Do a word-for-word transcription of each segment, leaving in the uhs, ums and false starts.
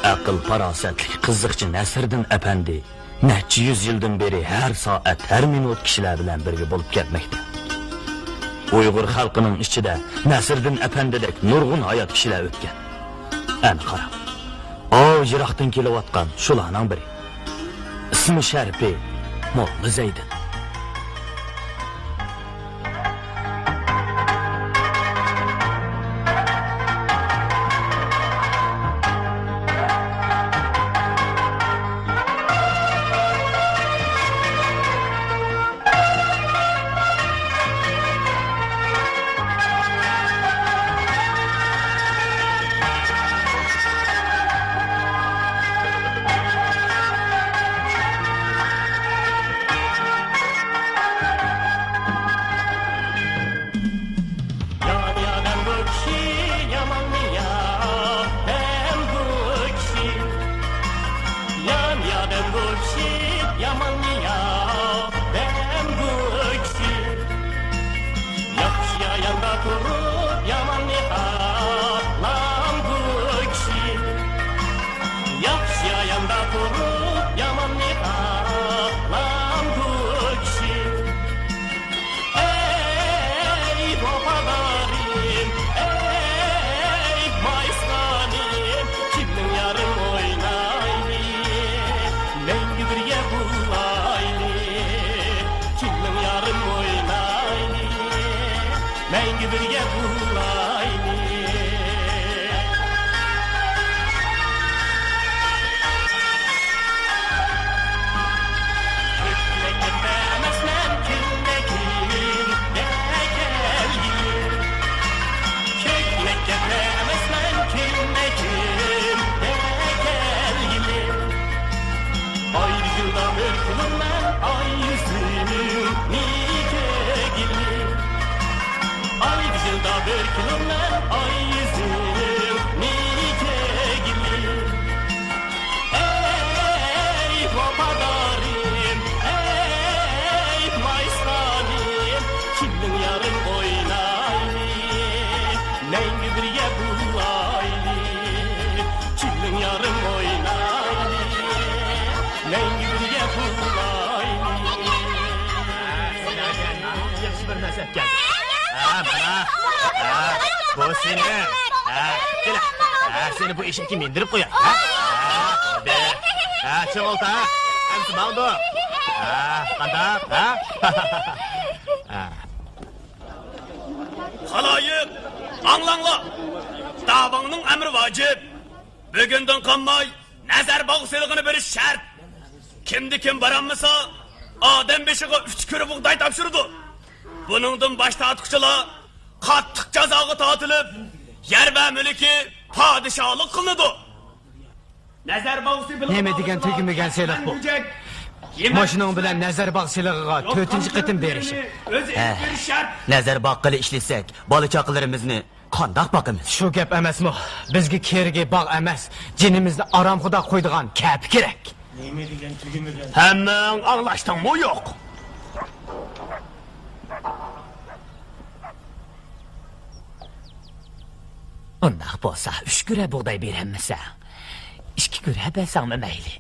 ئەقىل-پاراسەتلىك قىزىقچى نەسىردىن ئەپەندى نەچچە يۈز يىلدىن بېرى ھەر سائەت، ھەر مىنۇت كىشىلەر بىلەن بىرگە بولۇپ كەلمەكتە. ئۇيغۇر خەلقىنىڭ ئىچىدە نەسىردىن ئەپەندىدەك نۇرغۇن ھايات كىشىلەر ئۆتكەن. ئەنە قارا، ئاۋۇ يىراقتىن كېلىۋاتقان شۇلارنىڭ بىرى. ئىسمى شەرىپى موللا زەيدىن. يا، يا، دەم بۇ كىشى يامان، يا، دەم بۇ كىشى. يا، يا، دەم بۇ كىشى يامان، يا، دەم بۇ كىشى. ياخشى ياندا تۇرۇپ ياماننى خالام بۇ كىشى. ياخشى ياندا تۇرۇپ ياماننى خالام بۇ كىشى. ئەي ۋاپادارىم، ئەي مايسىخانىم، كىمنىڭ يارىم ئوينايلى، مەڭگۈ بىرگە بولايلى. كىمنىڭ يارىم ئوينايلى، مەڭگۈ بىرگە بولايلى. كۆكلەككە ئەمەسمەن كۈندە كۈندە كەلگىلى. كۆكلەككە ئەمەسمەن كۈندە كۈندە كەلگىلى. ئايدا يىلدا بىر كۈنۈم مەن ئاي يۈزىنى كۆرگىلى. ئايدا يىلدا بىر كۈنۈم مەن ئاي يۈزىنى كۆرگىلى. ئەي ۋاپادارىم، ئەي مايسىخانىم، كىمنىڭ يارىم ئوينايلى، مەڭگۈ بىرگە بولايلى. كىمنىڭ يارىم ئوينايلى، مەڭگۈ بىرگە بولايلى. ياخشى بىر نەرسە ئەتكەن. ھە، مانا. ھە، بۇ سېنى. ھە، كېلە. ھە، سېنى بۇ ئېشەككە مىندۈرۈپ قوياي. ھە؟ ھە، بولدى. ھە، چىڭ ئولتۇر، ھە. ئەمسە ماڭدۇ. ھە، قانداق؟ ھە؟ ھە. خالايىق، ئاڭلاڭلار! داۋاڭنىڭ ئەمرى ۋاجىپ. بۈگۈندىن قالماي نەزەر باغ سېلىقىنى بېرىش شەرت. كىمدە كىم بارالمىسا، ئادەم بېشىغا ئۈچ كۈرە بۇغداي تاپشۇرىدۇ. بۇنىڭدىن باش تارتقۇچىلار قاتتىق جازاغا تارتىلىپ، يەر ۋە مۈلكى پادىشاھلىق قىلىنىدۇ. نەزەر باغ سېلىقى نېمە دېگەن تۈگىمىگەن سېلىق بۇ؟ ماشىنىڭ بىلەن نەزەر باغ سېلىقىغا تۆتىنچى قېتىم بېرىشى. ھە، نەزەر باغ قىلىپ ئىشلىسەك، بالا-چاقىلىرىمىزنى قانداق باقىمىز؟ شۇ گەپ ئەمەسمۇ؟ بىزگە كېرىكى باغ ئەمەس، جېنىمىزنى ئارامخۇدا قويىدىغان كەپە كېرەك. نېمە دېگەن تۈگىمىگەن؟ ھەممىڭ ئاڭلاشتىڭمۇ يوق؟ ئۇنداق بولسا، ئۈچ كۈرە بۇغداي بېرەلمىسەڭ، ئىككى كۈرە بەرسەڭمۇ مەيلى.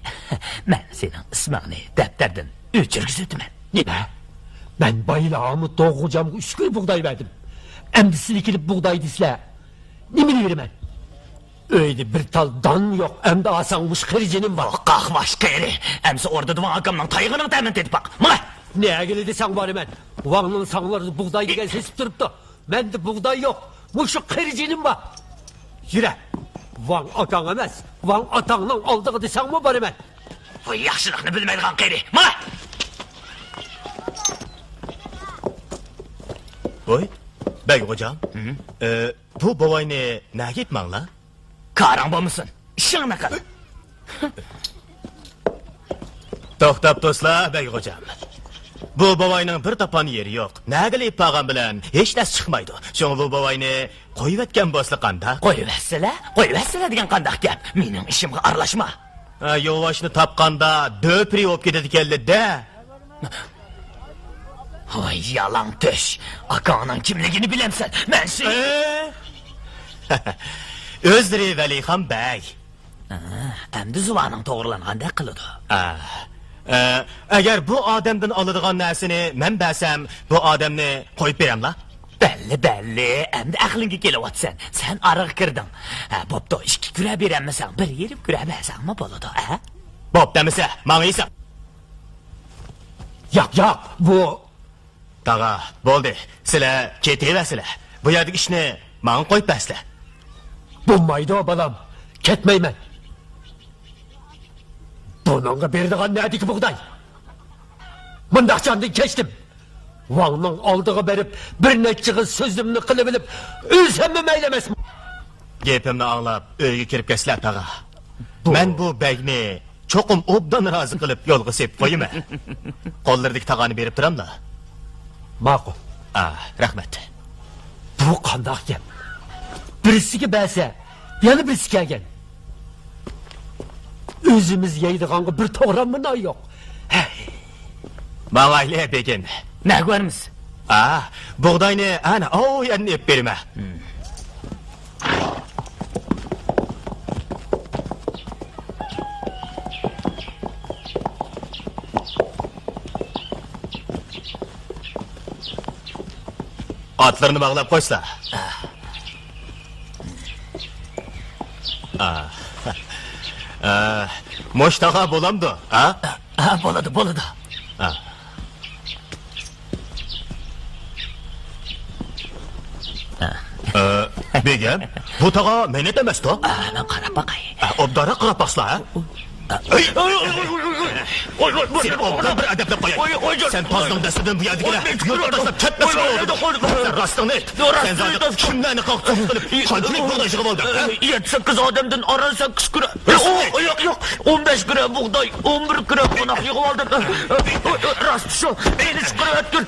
مەن سېنىڭ ئىسمىڭنى دەپتەردىن ئۆچۈرگۈزۈۋېتىمەن. نېمە؟ مەن بايىلارمۇ دوغۇجامغا ئۈچ كۈرە بۇغداي بەردىم. ئەمدى سىلى كېلىپ بۇغداي دېسىلە، نېمىنى بېرىمەن؟ ئۆيدە بىر تال دانمۇ يوق، ئەمدى ئالساڭ مۇشۇ قېرى جېنىم بار. قاقماش قېرى، ئەمسە ئوردىدا ۋاڭ ئاكامنىڭ تايىقىنىڭ تەمىنى تېتىپ باق. ماڭە! نەگىلى دېسەڭ بارىمەن. ۋاڭنىڭ ساڭلاردا بۇغداي دېگەن سېسىپ تۇرۇپتۇ. مەندە بۇغداي يوق، مۇشۇ قېرى جېنىم بار. يۈرە، ۋاڭ ئاكاڭ ئەمەس، ۋاڭ ئاتاڭنىڭ ئالدىغا دېسەڭمۇ بارىمەن. ۋاي ياخشىلىقنى بىلمەيدىغان قېرى، ماڭە! ۋاي، بەگ غوجام، ھە؟ ئە، بۇ بوۋاينى نەگە ئېيتماڭلار؟ كارىڭ بولمىسۇن، ئىشىڭنى قىل. توختاپ تۇرسىلا، بەگ غوجام. بۇ بوۋاينىڭ بىر تاپان يېرى يوق. نەگىلا ئېلىپ بارغان بىلەن ھېچ نەرسە چىقمايدۇ. شۇڭا بۇ بوۋاينى قويۇۋەتكەن بولسا قانداق؟ قويۇۋەتسىلە، قويۇۋەتسىلە دېگەن قانداق گەپ؟ مېنىڭ ئىشىمغا ئارىلاشما. ھە، ياۋاشنى تاپقاندا دۆپرى بولۇپ كېتىدىكەنلىدە. ھوي، يالاڭ تۆش. ئاكاڭنىڭ كىملىكىنى بىلەمسەن؟ مەن شۇ ئە؟ ئۆزلىرى ۋەلىخان بەگ. ئەمدى زۇۋانىڭ توغرىلانغاندەك قىلىدۇ. ئە، ئە، ئەگەر بۇ ئادەمدىن ئالىدىغان نەرسىنى مەن بەرسەم، بۇ ئادەمنى قويۇپ بېرەملا؟ بەللى، بەللى، ئەمدى ئەقلىڭگە كېلىۋاتىسەن. سەن ئارىغا كىردىڭ. ھە، بوپتۇ، ئىككى كۈرە بېرەلمىسەڭ، بىر يېرىم كۈرە بەرسەڭمۇ بولىدۇ، ھە؟ بوپتۇ ئەمىسە، ماڭا ھېساب. ياق، ياق، بۇ تاغا، بولدى، سىلەر كېتىۋەرسىلەر. بۇ يەردىكى ئىشنى ماڭا قويۇپ بەرسىلەر. بولمايدۇ، بالام، كەتمەيمەن. بۇنىڭغا بېرىدىغان نەدىكى بۇغداي؟ مۇنداق جاندىن كەچتىم. ۋاڭنىڭ ئالدىغا بېرىپ، بىر نەچچە قىز سۆزۈمنى قىلىۋېلىپ، ئۆلسەممۇ مەيلى ئەمەسمۇ؟ گېپىمنى ئاڭلاپ، ئۆيگە كىرىپ كەتسىلە، تاغا. بۇ مەن بۇ بەگنى چوقۇم ئوبدان رازى قىلىپ يولغا سېلىپ قويىمەن. قوللىرىدىكى تاغارنى بېرىپ تۇراملا؟ ماقۇل. ئا، رەھمەت. بۇ قانداق گەپ؟ بىرسىگە بەرسە، يەنە بىرسى كەلگەن. ئۆزىمىز يەيدىغانغا بىر توغراممۇ نان يوق. ھەي. ماڭايلى، بېگىم. نەگە بارىمىز؟ ئا، بۇغداينى ئەنە ئاۋۇ يەردىن ئېلىپ بېرىمەن. ئاتلىرىنى باغلاپ قويسىلا. ئا. ئا. مۇشتاغا بولامدۇ؟ ئا؟ ئا، بولىدۇ، بولىدۇ. ئا. ئە، بېگىم، بۇ تاغا مەنەت ئەمەستۇ؟ ئە، مەن قاراپ باقاي. ئە، ئوبدانراق قاراپ باقسىلا، ھە؟ ئەي! سېنى ئوبدان بىر ئەدەپلەپ قوياي. سەن تازىنىڭ دەستىدىن بۇ يەردىكىلەر يۇرتقا تاشلاپ كەتمەسمۇ بولىدۇ. سەن راستىڭنى ئېيت. سەن زادى كىملەرنى قاقتۇرۇپ قىلىپ قانچىلىك بۇغداي يىغىۋالدىڭ، ھە؟ يەتتە سەككىز ئادەمدىن ئاران سەككىز كۈرە. ياق، ياق، ياق. ئون بەش كۈرە بۇغداي، ئون بىر كۈرە قوناق يىغىۋالدىم. راست شۇ. مېنى چىقىرىۋەتكىن.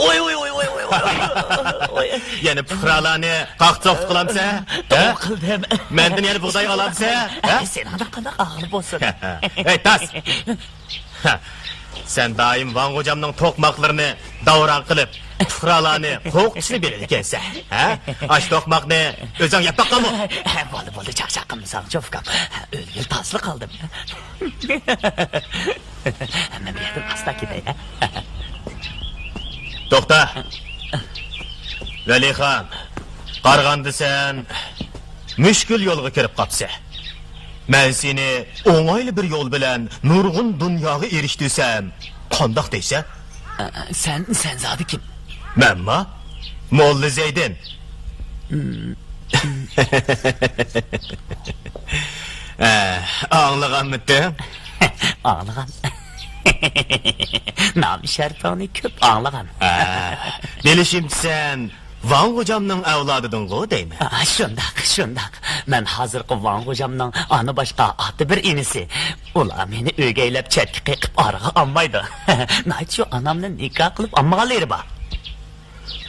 ۋاي، ۋاي، ۋاي. يەنە پۇقرالارنى قاقچاق قىلامسەن؟ توغرا قىلدىم. مەندىن يەنە بۇغداي ئالامسەن؟ ھە؟ سېنىڭدەك قانداق ئاغىل بولسۇن؟ ھەي، تاس! سەن دائىم ۋاڭ غوجامنىڭ توقماقلىرىنى داۋراڭ قىلىپ، پۇقرالارنى قورقۇتۇشنى بىلىدىكەنسەن، ھە؟ ئاشۇ توقماقنى ئۆزۈڭ يەپ باققانمۇ؟ بولدى، بولدى، چاقچاق قىلمىساڭچۇ، ئۇكام. ئۆلگىلى تازىلا قالدىم. ھەممە بىر يەردىن ئاستا كېتەي، ھە؟ توختا! ۋەلىخان، قارىغاندا سەن مۈشكۈل يولغا كىرىپ قاپسەن. مەن سېنى ئوڭايلى بىر يول بىلەن نۇرغۇن دۇنياغا ئېرىشتۈرسەم، قانداق دەيسەن؟ ئە، سەن، سەن زادى كىم؟ مەنما؟ موللا زەيدىن. ئە، ئاڭلىغانمىدىڭ؟ ئاڭلىغان. نام شەرىپىڭنى كۆپ ئاڭلىغان. ئە، بىلىشىمچە سەن ۋاڭ غوجامنىڭ ئەۋلادىدىڭغۇ دەيمەن. ئا، شۇنداق، شۇنداق. مەن ھازىرقى ۋاڭ غوجامنىڭ ئانا باشقا، ئاتا بىر ئىنىسى. ئۇلار مېنى ئۆگەيلەپ چەتكە قېقىپ ئارىغا ئالمايدۇ. ناھايىتى شۇ ئانامنى نىكاھ قىلىپ ئالمىغانلىرى بار.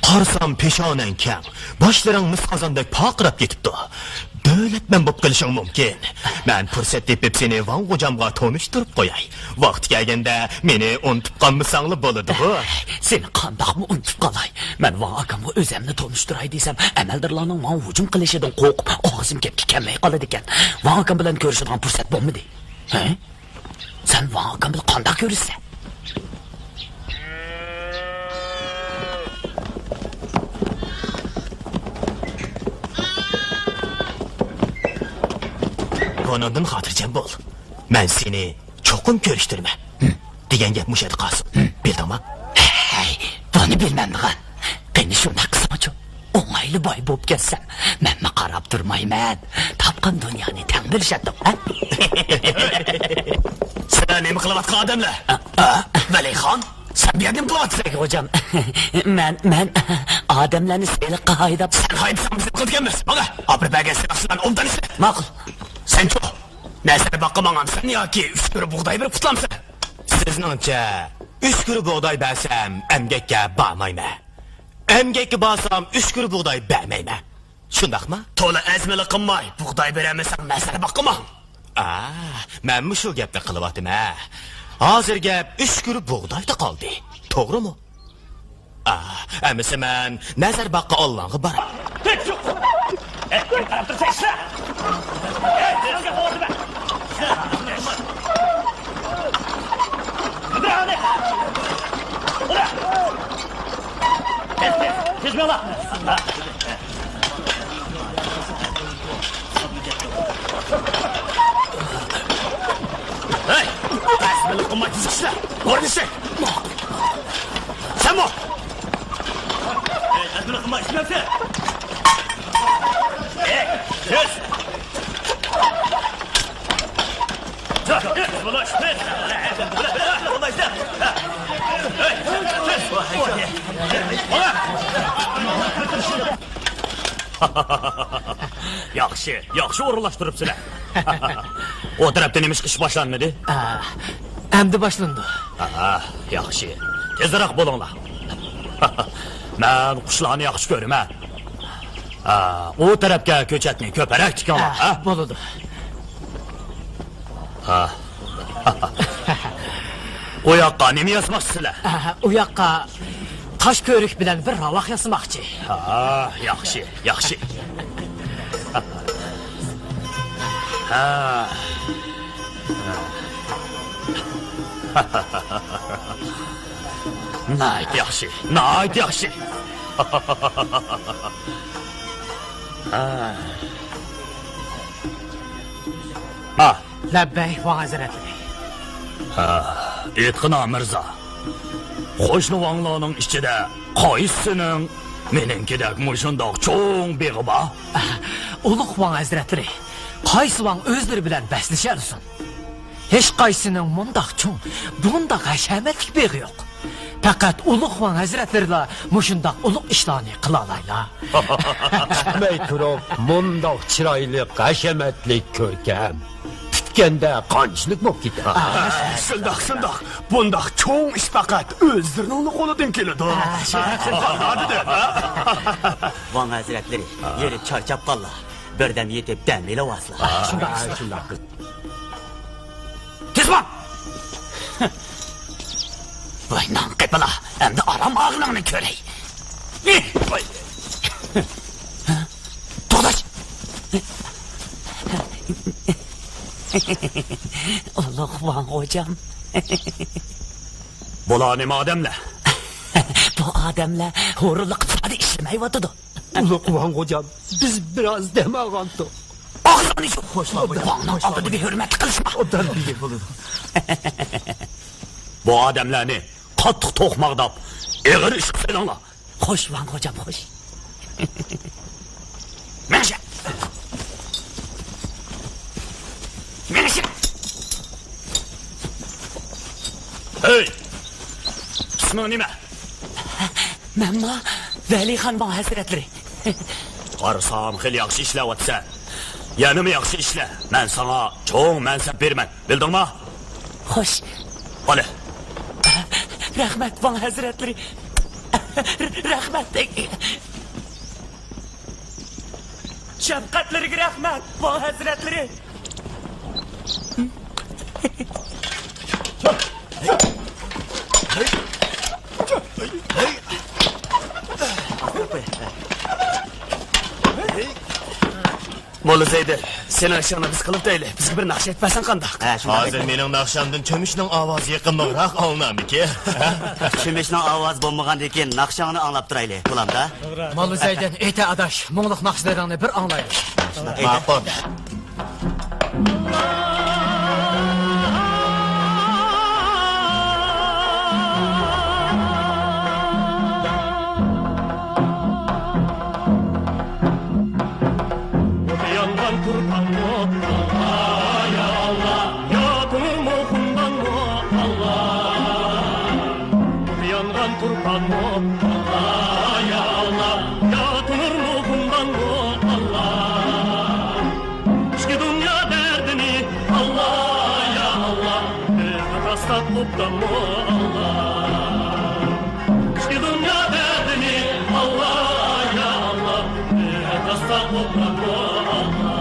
قارىسام پېشانەڭ كەڭ، باشلىرىڭ مىس قازاندەك پارقىراپ كېتىپتۇ. دۆلەتمەن بولۇپ قېلىشىڭ مۇمكىن. مەن پۇرسەت تېپىپ سېنى ۋاڭ غوجامغا تونۇشتۇرۇپ قوياي. ۋاقتى كەلگەندە مېنى ئۇنتۇپ قالمىساڭلا بولىدىغۇ. سېنى قانداقمۇ ئۇنتۇپ قالاي؟ مەن ۋاڭ ئاكامغا ئۆزۈمنى تونۇشتۇراي دېسەم، ئەمەلدارلارنىڭ ماڭا ھۇجۇم قىلىشىدىن قورقۇپ، ئاغزىم گەپكە كەلمەي قالىدىكەن. ۋاڭ ئاكام بىلەن كۆرۈشىدىغان پۇرسەت بولمىدى. ھە؟ سەن ۋاڭ ئاكام بىلەن قانداق كۆرۈشىسەن؟ بۇنىڭدىن خاتىرجەم بول. مەن سېنى چوقۇم كۆرۈشتۈرىمەن. ھىم. دېگەن گەپ مۇشۇ يەردە قالسۇن. ھىم. بىلدىڭما؟ ھەي، بۇنى بىلمەمدىغان. قېنى شۇنداق قىلساڭچۇ؟ ئوڭايلا باي بولۇپ كەتسەم، مەنمۇ قاراپ تۇرمايمەن. تاپقان دۇنيانى تەڭ بۆلۈشەتتۇق، ھە؟ سىلەر نېمە قىلىۋاتقان ئادەملەر؟ ئا، ئا. ۋەلىخان، سەن بۇ يەردە نېمە قىلىۋاتىسەن؟ بەگ غوجام، مەن، مەن ئادەملەرنى سېلىققا ھايداپ. سەن ھايدىساڭ بىز نېمە قىلىدىكەنمىز؟ ماڭا ئاپىرىپ بەرگەن سېلىقچىلارنى ئوبدان ئىشلەت. ماقۇل. سەنچۇ؟ نەزەر باققا ماڭامسەن ياكى ئۈچ كۈرە بۇغداي بېرىپ قۇتۇلامسەن؟ سىزنىڭچە، ئۈچ كۈرە بۇغداي بەرسەم، ئەمگەككە بارمايمەن. ئەمگەككە بارسام، ئۈچ كۈرە بۇغداي بەرمەيمەن. شۇنداقمۇ؟ تولا ئەزمىلىك قىلماي، بۇغداي بېرەلمىسەڭ، مەسىلە باققا ماڭ. ئا، مەنمۇ شۇ گەپنى قىلىۋاتىمەن. ھازىر گەپ ئۈچ كۈرە بۇغدايدا قالدى. توغرىمۇ؟ ئا، ئەمىسە مەن نەزەر باغقا ئاللانغا باراي. ھېي، قاراپ تۇرسا ئىشلە. ھېي، سەن گەپ قىلىۋاتىمەن. تېز، تېز، تېز بول. ھەي! ئەزمىلىك قىلماي تېز ئىشلە! ئورنىشى! سەنمۇ! ھەي، ئەزمىلىك قىلماي ئىشلەمسە! ھەي، تېز! ياخشى، ياخشى ئورۇنلاشتۇرۇپسىلەر. ئۇ تەرەپتە نېمىشقا ئىش باشلانمىدى؟ ئا، ئەمدى باشلىنىدۇ. ئاھا، ياخشى. تېزرەك بولۇڭلار. مەن قۇشلارنى ياخشى كۆرىمەن. ئا، ئۇ تەرەپكە كۆچەتنى كۆپرەك تىكىڭلار، ئا، ھە؟ بولىدۇ. ھا. ئۇ ياققا نېمە ياسىماقچىسىلەر؟ ئا، ئۇ ياققا تاش كۆۋرۈك بىلەن بىر راۋاق ياسىماقچى. ھا، ياخشى، ياخشى. ھا. ناھايىتى ياخشى، ناھايىتى ياخشى. ھا. ھا. لەببەي، ۋاڭ ھەزرەتلىرى. ھا، ئېيتقىنا، مىرزا. قوشنا ۋاڭلارنىڭ ئىچىدە قايسىنىڭ مېنىڭكىدەك مۇشۇنداق چوڭ بېغى بار؟ ئۇلۇغ ۋاڭ ھەزرەتلىرى، قايسى ۋاڭ ئۆزلىرى بىلەن بەسلىشەلىسۇن؟ ھېچقايسىنىڭ مۇنداق چوڭ، بۇنداق ھەشەمەتلىك بېغى يوق. پەقەت ئۇلۇغ ۋاڭ ھەزرەتلىرىلا مۇشۇنداق ئۇلۇغ ئىشلارنى قىلالايلا. پۈتمەي تۇرۇپ، مۇنداق چىرايلىق، ھەشەمەتلىك، كۆركەم. پۈتكەندە قانچىلىك بولۇپ كېتەر. شۇنداق، شۇنداق. بۇنداق چوڭ ئىش پەقەت ئۆزلىرىنىڭلا قولىدىن كېلىدۇ. ۋاڭ ھەزرەتلىرى، ھېرىپ چارچاپ قاللا. بىردەم يېتىپ دەم ئېلىۋالسىلا. شۇنداق، شۇنداق. تېز بول! ۋاي نان قېپىلا، ئەمدى ئارام ئالغىنىڭنى كۆرەي. توختاش! ئۇلۇغ ۋاڭ غوجام. بۇلار نېمە ئادەملەر؟ بۇ ئادەملەر ھۇرۇنلۇق ئىقتىسادى ئىشلىمەيۋاتىدۇ. ئۇلۇغ ۋاڭ غوجام، بىز بىراز دەم ئالغانتۇق. ئاغزىڭنى يۇم! ۋاڭنىڭ ئالدىدا بىھۆرمەتلىك قىلىشما! ئوبدان بىلگەن بولىدۇ. بۇ ئادەملەرنى قاتتىق توقماقلاپ، ئېغىر ئىشقا سېلىڭلار. خوش، ۋاڭ غوجام، خوش. مېڭىشە! مېڭىشە! ھەي! ئىسمىڭ نېمە؟ مەنمۇ ۋەلىخان ۋاڭ ھەزرەتلىرى. قارىسام، خېلى ياخشى ئىشلەۋاتىسەن. يەنىمۇ ياخشى ئىشلە. مەن ساڭا چوڭ مەنسەپ بېرىمەن. بىلدىڭما؟ خوش. بالە. رەھمەت، ۋاڭ ھەزرەتلىرى. رەھمەت. شەپقەتلىرىگە رەھمەت، ۋاڭ ھەزرەتلىرى. موللا زەيدى، سېنىڭ ئىشىڭنى بىز قىلىپ دەيلى. بىزگە بىر ناخشا ئېيتىپ بەرسەڭ قانداق؟ ھە، شۇنداق ھازىر ئېيتىڭ. مېنىڭ ناخشامدىن چۆمۈچنىڭ ئاۋازى يېقىملىقراق ئاڭلىنامىكىن؟ چۆمۈچنىڭ ئاۋازى بولمىغاندىن كېيىن ناخشاڭنى ئاڭلاپ تۇرايلى، بولامدا؟ موللا زەيدىن، ئېيتە ئاداش، مۇڭلۇق ناخشىلىرىڭنى بىر ئاڭلايلى. ماقۇل. يانغان تۇرپانمۇ ئاللا، يا ئاللا، يا تونۇرمۇ خۇمدانمۇ ئاللا. يانغان تۇرپانمۇ ئاللا، يا ئاللا، يا تونۇرمۇ خۇمدانمۇ ئاللا. ئىچكى دۇنيا دەردىنى ئاللا، يا ئاللا، بىزگە تاسلاپ ئوبدانمۇ ئاللا. ئىچكى دۇنيا دەردىنى ئاللا، يا ئاللا، بىزگە تاسلاپ ئوبدانمۇ ئاللا.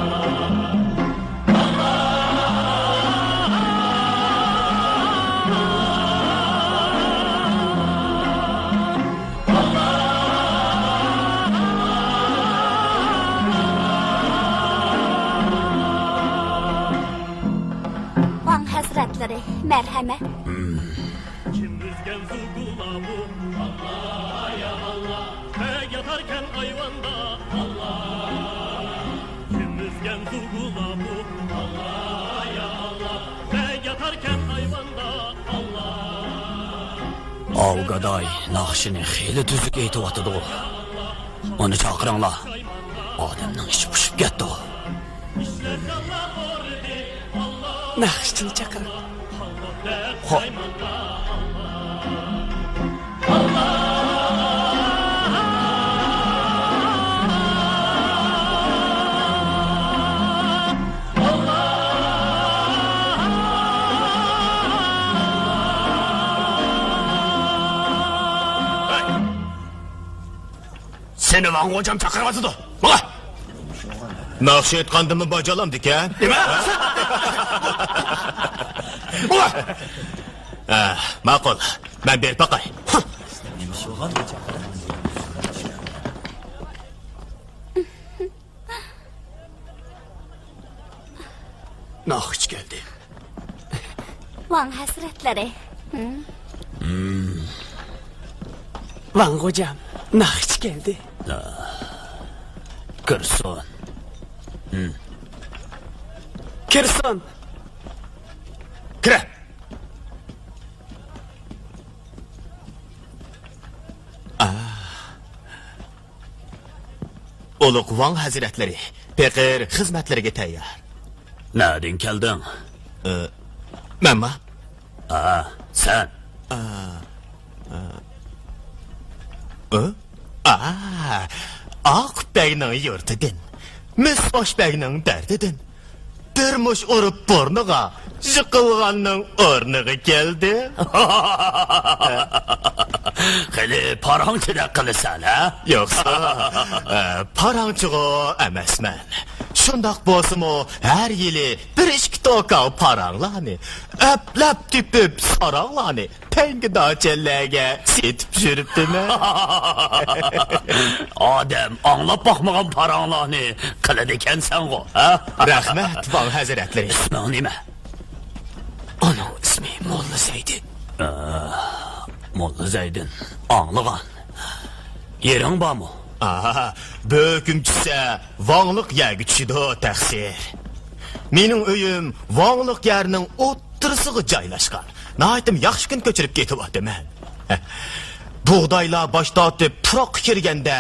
بەرھەمە. كىم ئۈزگەن زۇگۇلا بۇ؟ ئاللا، يا ئاللا، بەگ ياتاركەن ئايۋاندا. ئاللا، كىم ئۈزگەن زۇگۇلا بۇ؟ ئاللا، يا ئاللا، بەگ ياتاركەن ئايۋاندا. ئاللا. ئاۋۇ گاداي ناخشىنى خېلى تۈزۈك ئېيتىۋاتىدۇ. ئۇنى چاقىرىڭلار. ئادەمنىڭ ئىچى پۇشۇپ كەتتى. ناخشىچىنى چاقىرىڭ. خو. سېنى ۋاڭ غوجام چاقىرىۋاتىدۇ. ماڭا! ناخشا ئېيتقاندىمۇ باجالامدىكەن. نېمە؟ ماڭا! ھە، ماقۇل. مەن بېرىپ باقاي. ناخشىچى كەلدى. ۋاڭ ھەزرەتلىرى. ھىم؟ ۋاڭ غوجام، ناخشىچى كەلدى. كىرسۇن. ھىم. كىرسۇن. كىرە. ئۇلۇغ ۋاڭ ھەزرەتلىرى، پېقىر خىزمەتلىرىگە تەييار. نەدىن كەلدىڭ؟ ئى، مەنما؟ ئا، سەن. ئا، ئا. ئى؟ ئا، ئاقۇپ بەگنىڭ يۇرتىدىن، مىس باش بەگنىڭ دەردىدىن. بىر مۇش ئۇرۇپ بۇرنىغا، يىقىلغاننىڭ ئورنىغا كەلدى. خېلى پاراڭچىدەك قىلىسەن، ھە؟ يوقسا، ئە، پاراڭچىغۇ ئەمەسمەن. شۇنداق بولسىمۇ، ھەر يىلى بىر ئىككى توكا پاراڭلارنى، ئەپلەپ تېپىپ ساراڭلارنى تەڭگە داچەنلەرگە سېتىپ يۈرۈپتىمەن. ئادەم ئاڭلاپ باقمىغان پاراڭلارنى قىلىدىكەنسەنغۇ، ھە؟ رەھمەت، ۋاڭ ھەزرەتلىرى. ئىسمىڭ نېمە؟ ئۇنىڭ ئىسمى موللا زەيدىن. ئا، موللا زەيدىن، ئاڭلىغان. يېرىڭ بارمۇ؟ ئاھا، بۆكۈم چۈشسە، ۋاڭلىق يەرگە چۈشىدۇ، تەقسىر. مېنىڭ ئۆيۈم ۋاڭلىق يەرنىڭ ئوتتۇرىسىغا جايلاشقان. ناھايىتىم ياخشى كۈن كۆچۈرۈپ كېتىۋاتىمەن. بۇغدايلار باش تارتىپ پۇراققا كىرگەندە،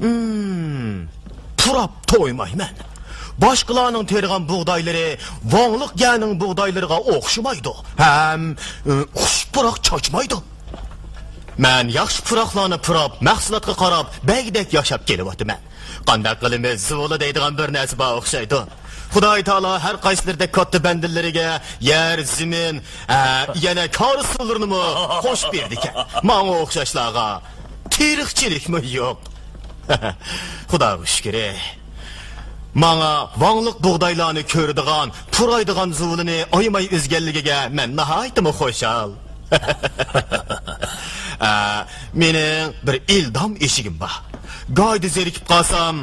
ھىم، پۇراپ تويمايمەن. باشقىلارنىڭ تېرىغان بۇغدايلىرى ۋاڭلىق يەرنىڭ بۇغدايلىرىغا ئوخشىمايدۇ ھەم، ئى، خۇش پۇراق چاچمايدۇ. مەن ياخشى پۇراقلارنى پۇراپ، مەھسۇلاتقا قاراپ بەگدەك ياشاپ كېلىۋاتىمەن. قانداق قىلىمىز، زۇۋۇلا دەيدىغان بىر نەرسە بار ئوخشايدۇ. خۇداي تائالا ھەر قايسىلىرىدەك كاتتا بەندىلىرىگە يەر، زېمىن، ئە، يەنە كارىز سۇلىرىنىمۇ قوشۇپ بېرىدىكەن. ماڭا ئوخشاشلارغا تىرىكچىلىكمۇ يوق. خۇداغا شۈكرى. ماڭا ۋاڭلىق بۇغدايلارنى كۆرىدىغان، پۇرايدىغان زۇۋۇلىنى ئايىماي ئۈزگەنلىكىگە مەن ناھايىتىمۇ خۇشال. ئە، مېنىڭ بىر ئىلدام ئېشىكىم بار. گايدا زېرىكىپ قالسام،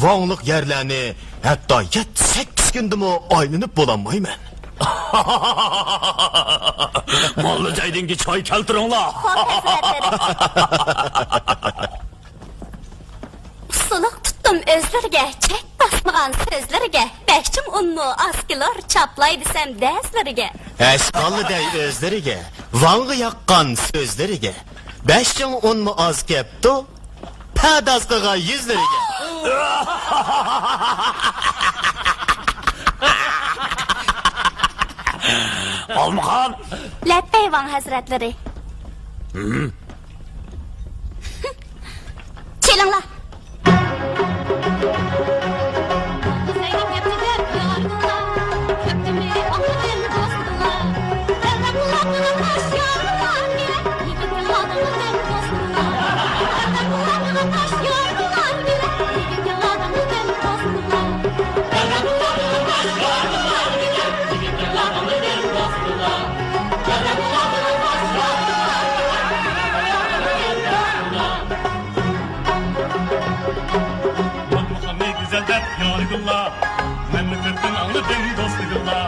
ۋاڭلىق يەرلەرنى ھەتتا يەتتە، سەككىز كۈندىمۇ ئايلىنىپ بولالمايمەن. موللا زەيدىنگە چاي كەلتۈرۈڭلار. خوپ، ھەزرەتلىرى. ئۇسسۇلۇق تۇتتۇم ئۆزلىرىگە، چەك باسمىغان سۆزلىرىگە. بەش چىڭ ئۇنمۇ ئاز كېلۇر، چاپلاي دېسەم دەزلىرىگە. ھەشقاللا دەي ئۆزلىرىگە، ۋاڭغا ياققان سۆزلىرىگە. بەش چىڭ ئۇنمۇ ئاز كەپتۇ، پەداز قىلغان يۈزلىرىگە. ئالمىخان! لەببەي، ۋاڭ ھەزرەتلىرى. چېلىڭلار. ماڭا گۈزەل دەپ يارىدىلا، مەنمۇ كۆپتىن ئاڭلىدىم دوستىدىلا.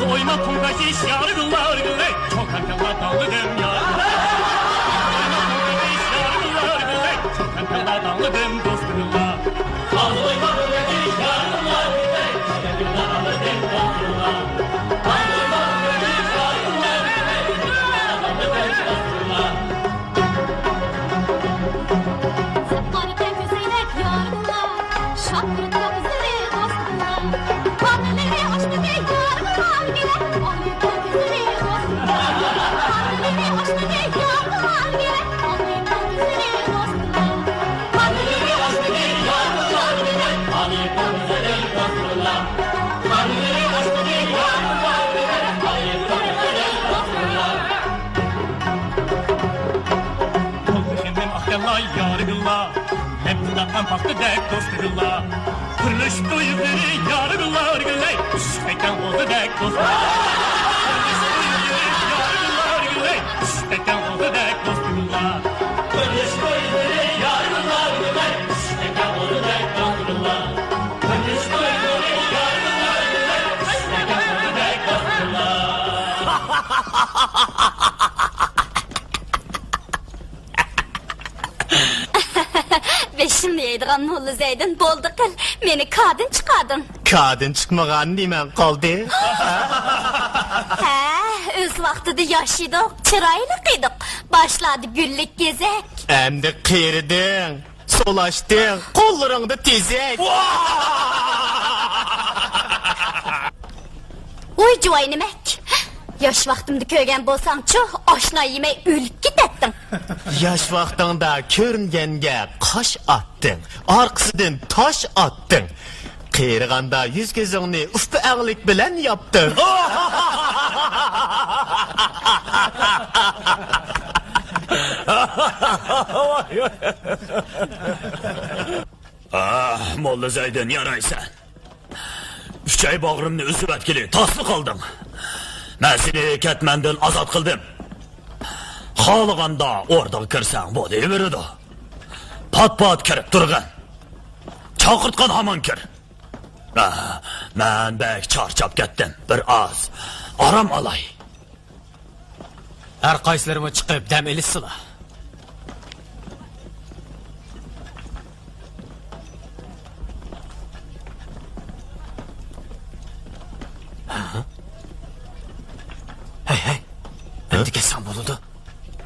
ئويناپ تۇڭكاش ئىش يارىدىلار بىلەي، چوكان كاللا داڭلىدىم يارىدىلار. ئويناپ تۇڭكاش ئىش يارىدىلار بىلەي، چوكان كاللا داڭلىدىم دوستىدىلار. يارىدىللا، مەن تۇتقان پاختىدەك دوستىدىللا. پۈرلۈشۈپ تۇيغۇلىرى يارىدىللا، ئىشقتەك غوزىدەك دوستىدىللا. پۈرلۈشۈپ تۇيغۇلىرى يارىدىللا، ئىشقتەك غوزىدەك دوستىدىللا. پۈرلۈشۈپ تۇيغۇلىرى يارىدىللا، ئىشقتەك غوزىدەك دوستىدىللا. پۈرلۈشۈپ تۇيغۇلىرى يارىدىللا، ئىشقتەك غوزىدەك دوستىدىللا. بېشىمنى يەيدىغان موللا زەيدىن، بولدى قىل، مېنى كادىن چىقاردىڭ. كادىن چىقمىغان نېمەڭ قالدى؟ ھە، ئۆز ۋاقتىدا ياش ئىدۇق، چىرايلىق ئىدۇق، باشلاردا گۈللۈك گېزەك. ئەمدى قېرىدىڭ، سولاشتىڭ، قوللىرىڭدا تېزەك. ۋاھ! ۋوي جۇۋاينىمەك! ياش ۋاقتىمدا كۆرگەن بولساڭچۇ، ئاشنا يېمەي ئۆلۈپ كېتەتتىڭ. ياش ۋاقتىڭدا كۆرۈنگەنگە قاش ئاتتىڭ، ئارقىسىدىن تاش ئاتتىڭ. قېرىغاندا يۈز-كۆزۈڭنى ئۇپا ئەڭلىك بىلەن ياپتىڭ. ئاھ، موللا زەيدىن، يارايسەن. ئۈچەي باغرىمنى ئۈزۈۋەتكىلى تاسلا قالدىڭ. مەن سېنى كەتمەندىن ئازاد قىلدىم. خالىغاندا ئوردىغا كىرسەڭ بولۇۋېرىدۇ. پات-پات كىرىپ تۇرغىن. چاقىرتقان ھامان كىر. ئاھ، مەن بەك چارچاپ كەتتىم. بىر ئاز ئارام ئالاي. ھەر قايسىلىرىمۇ چىقىپ دەم ئېلىشسىلا. ھەي، ھەي. ھە؟ ئەمدى كەتسەڭ بولىدۇ.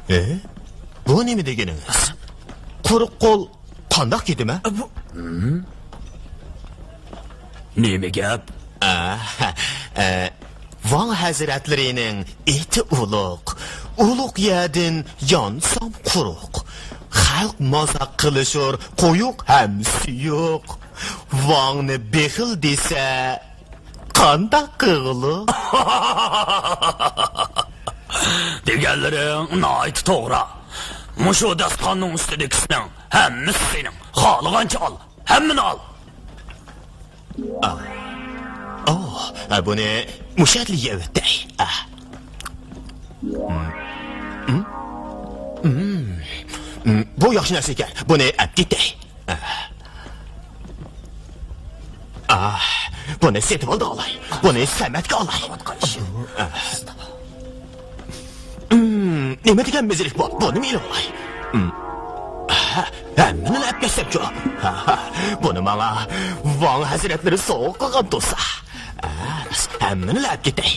ئە؟ بۇ نېمە دېگىنىڭىز؟ قۇرۇق قول قانداق كېتىمەن؟ ئە، بۇ نېمە گەپ؟ ئە، ئە، ۋاڭ ھەزرەتلىرىنىڭ ئېتى ئۇلۇغ، ئۇلۇغ يەردىن يانسام قۇرۇق. خەلق مازاق قىلىشۇر، قويۇق ھەم سۇيۇق. ۋاڭنى بېخىل دېسە، قانداق قىغلۇ؟ دېگەنلىرىڭ ناھايىتى توغرا. مۇشۇ داستىخاننىڭ ئۈستىدىكىسىنىڭ ھەممىسى سېنىڭ. خالىغانچە ئال، ھەممىنى ئال. ئا. ئا، بۇنى مۇشۇ يەردە يەۋېتەي. ئا. م، م، م، م. بۇ ياخشى نەرسە ئىكەن. بۇنى ئەپ كېتەي. ئاھ، بۇنى سېتىۋالدى ئالاي. بۇنى سەمەتكە ئالاي. ئاھ. ئىم، نېمە دېگەن مېزىلىك بۇ؟ بۇنى مېلىپ ئالاي. ئىم. ئاھ، ھەممىنى ئەپ كەتسەمچۇ؟ ھا، ھا، بۇنى ماڭا ۋاڭ ھەزرەتلىرى سوۋغا قىلغان تۇرسا. ئاھ، ھەممىنى ئەپ كېتەي.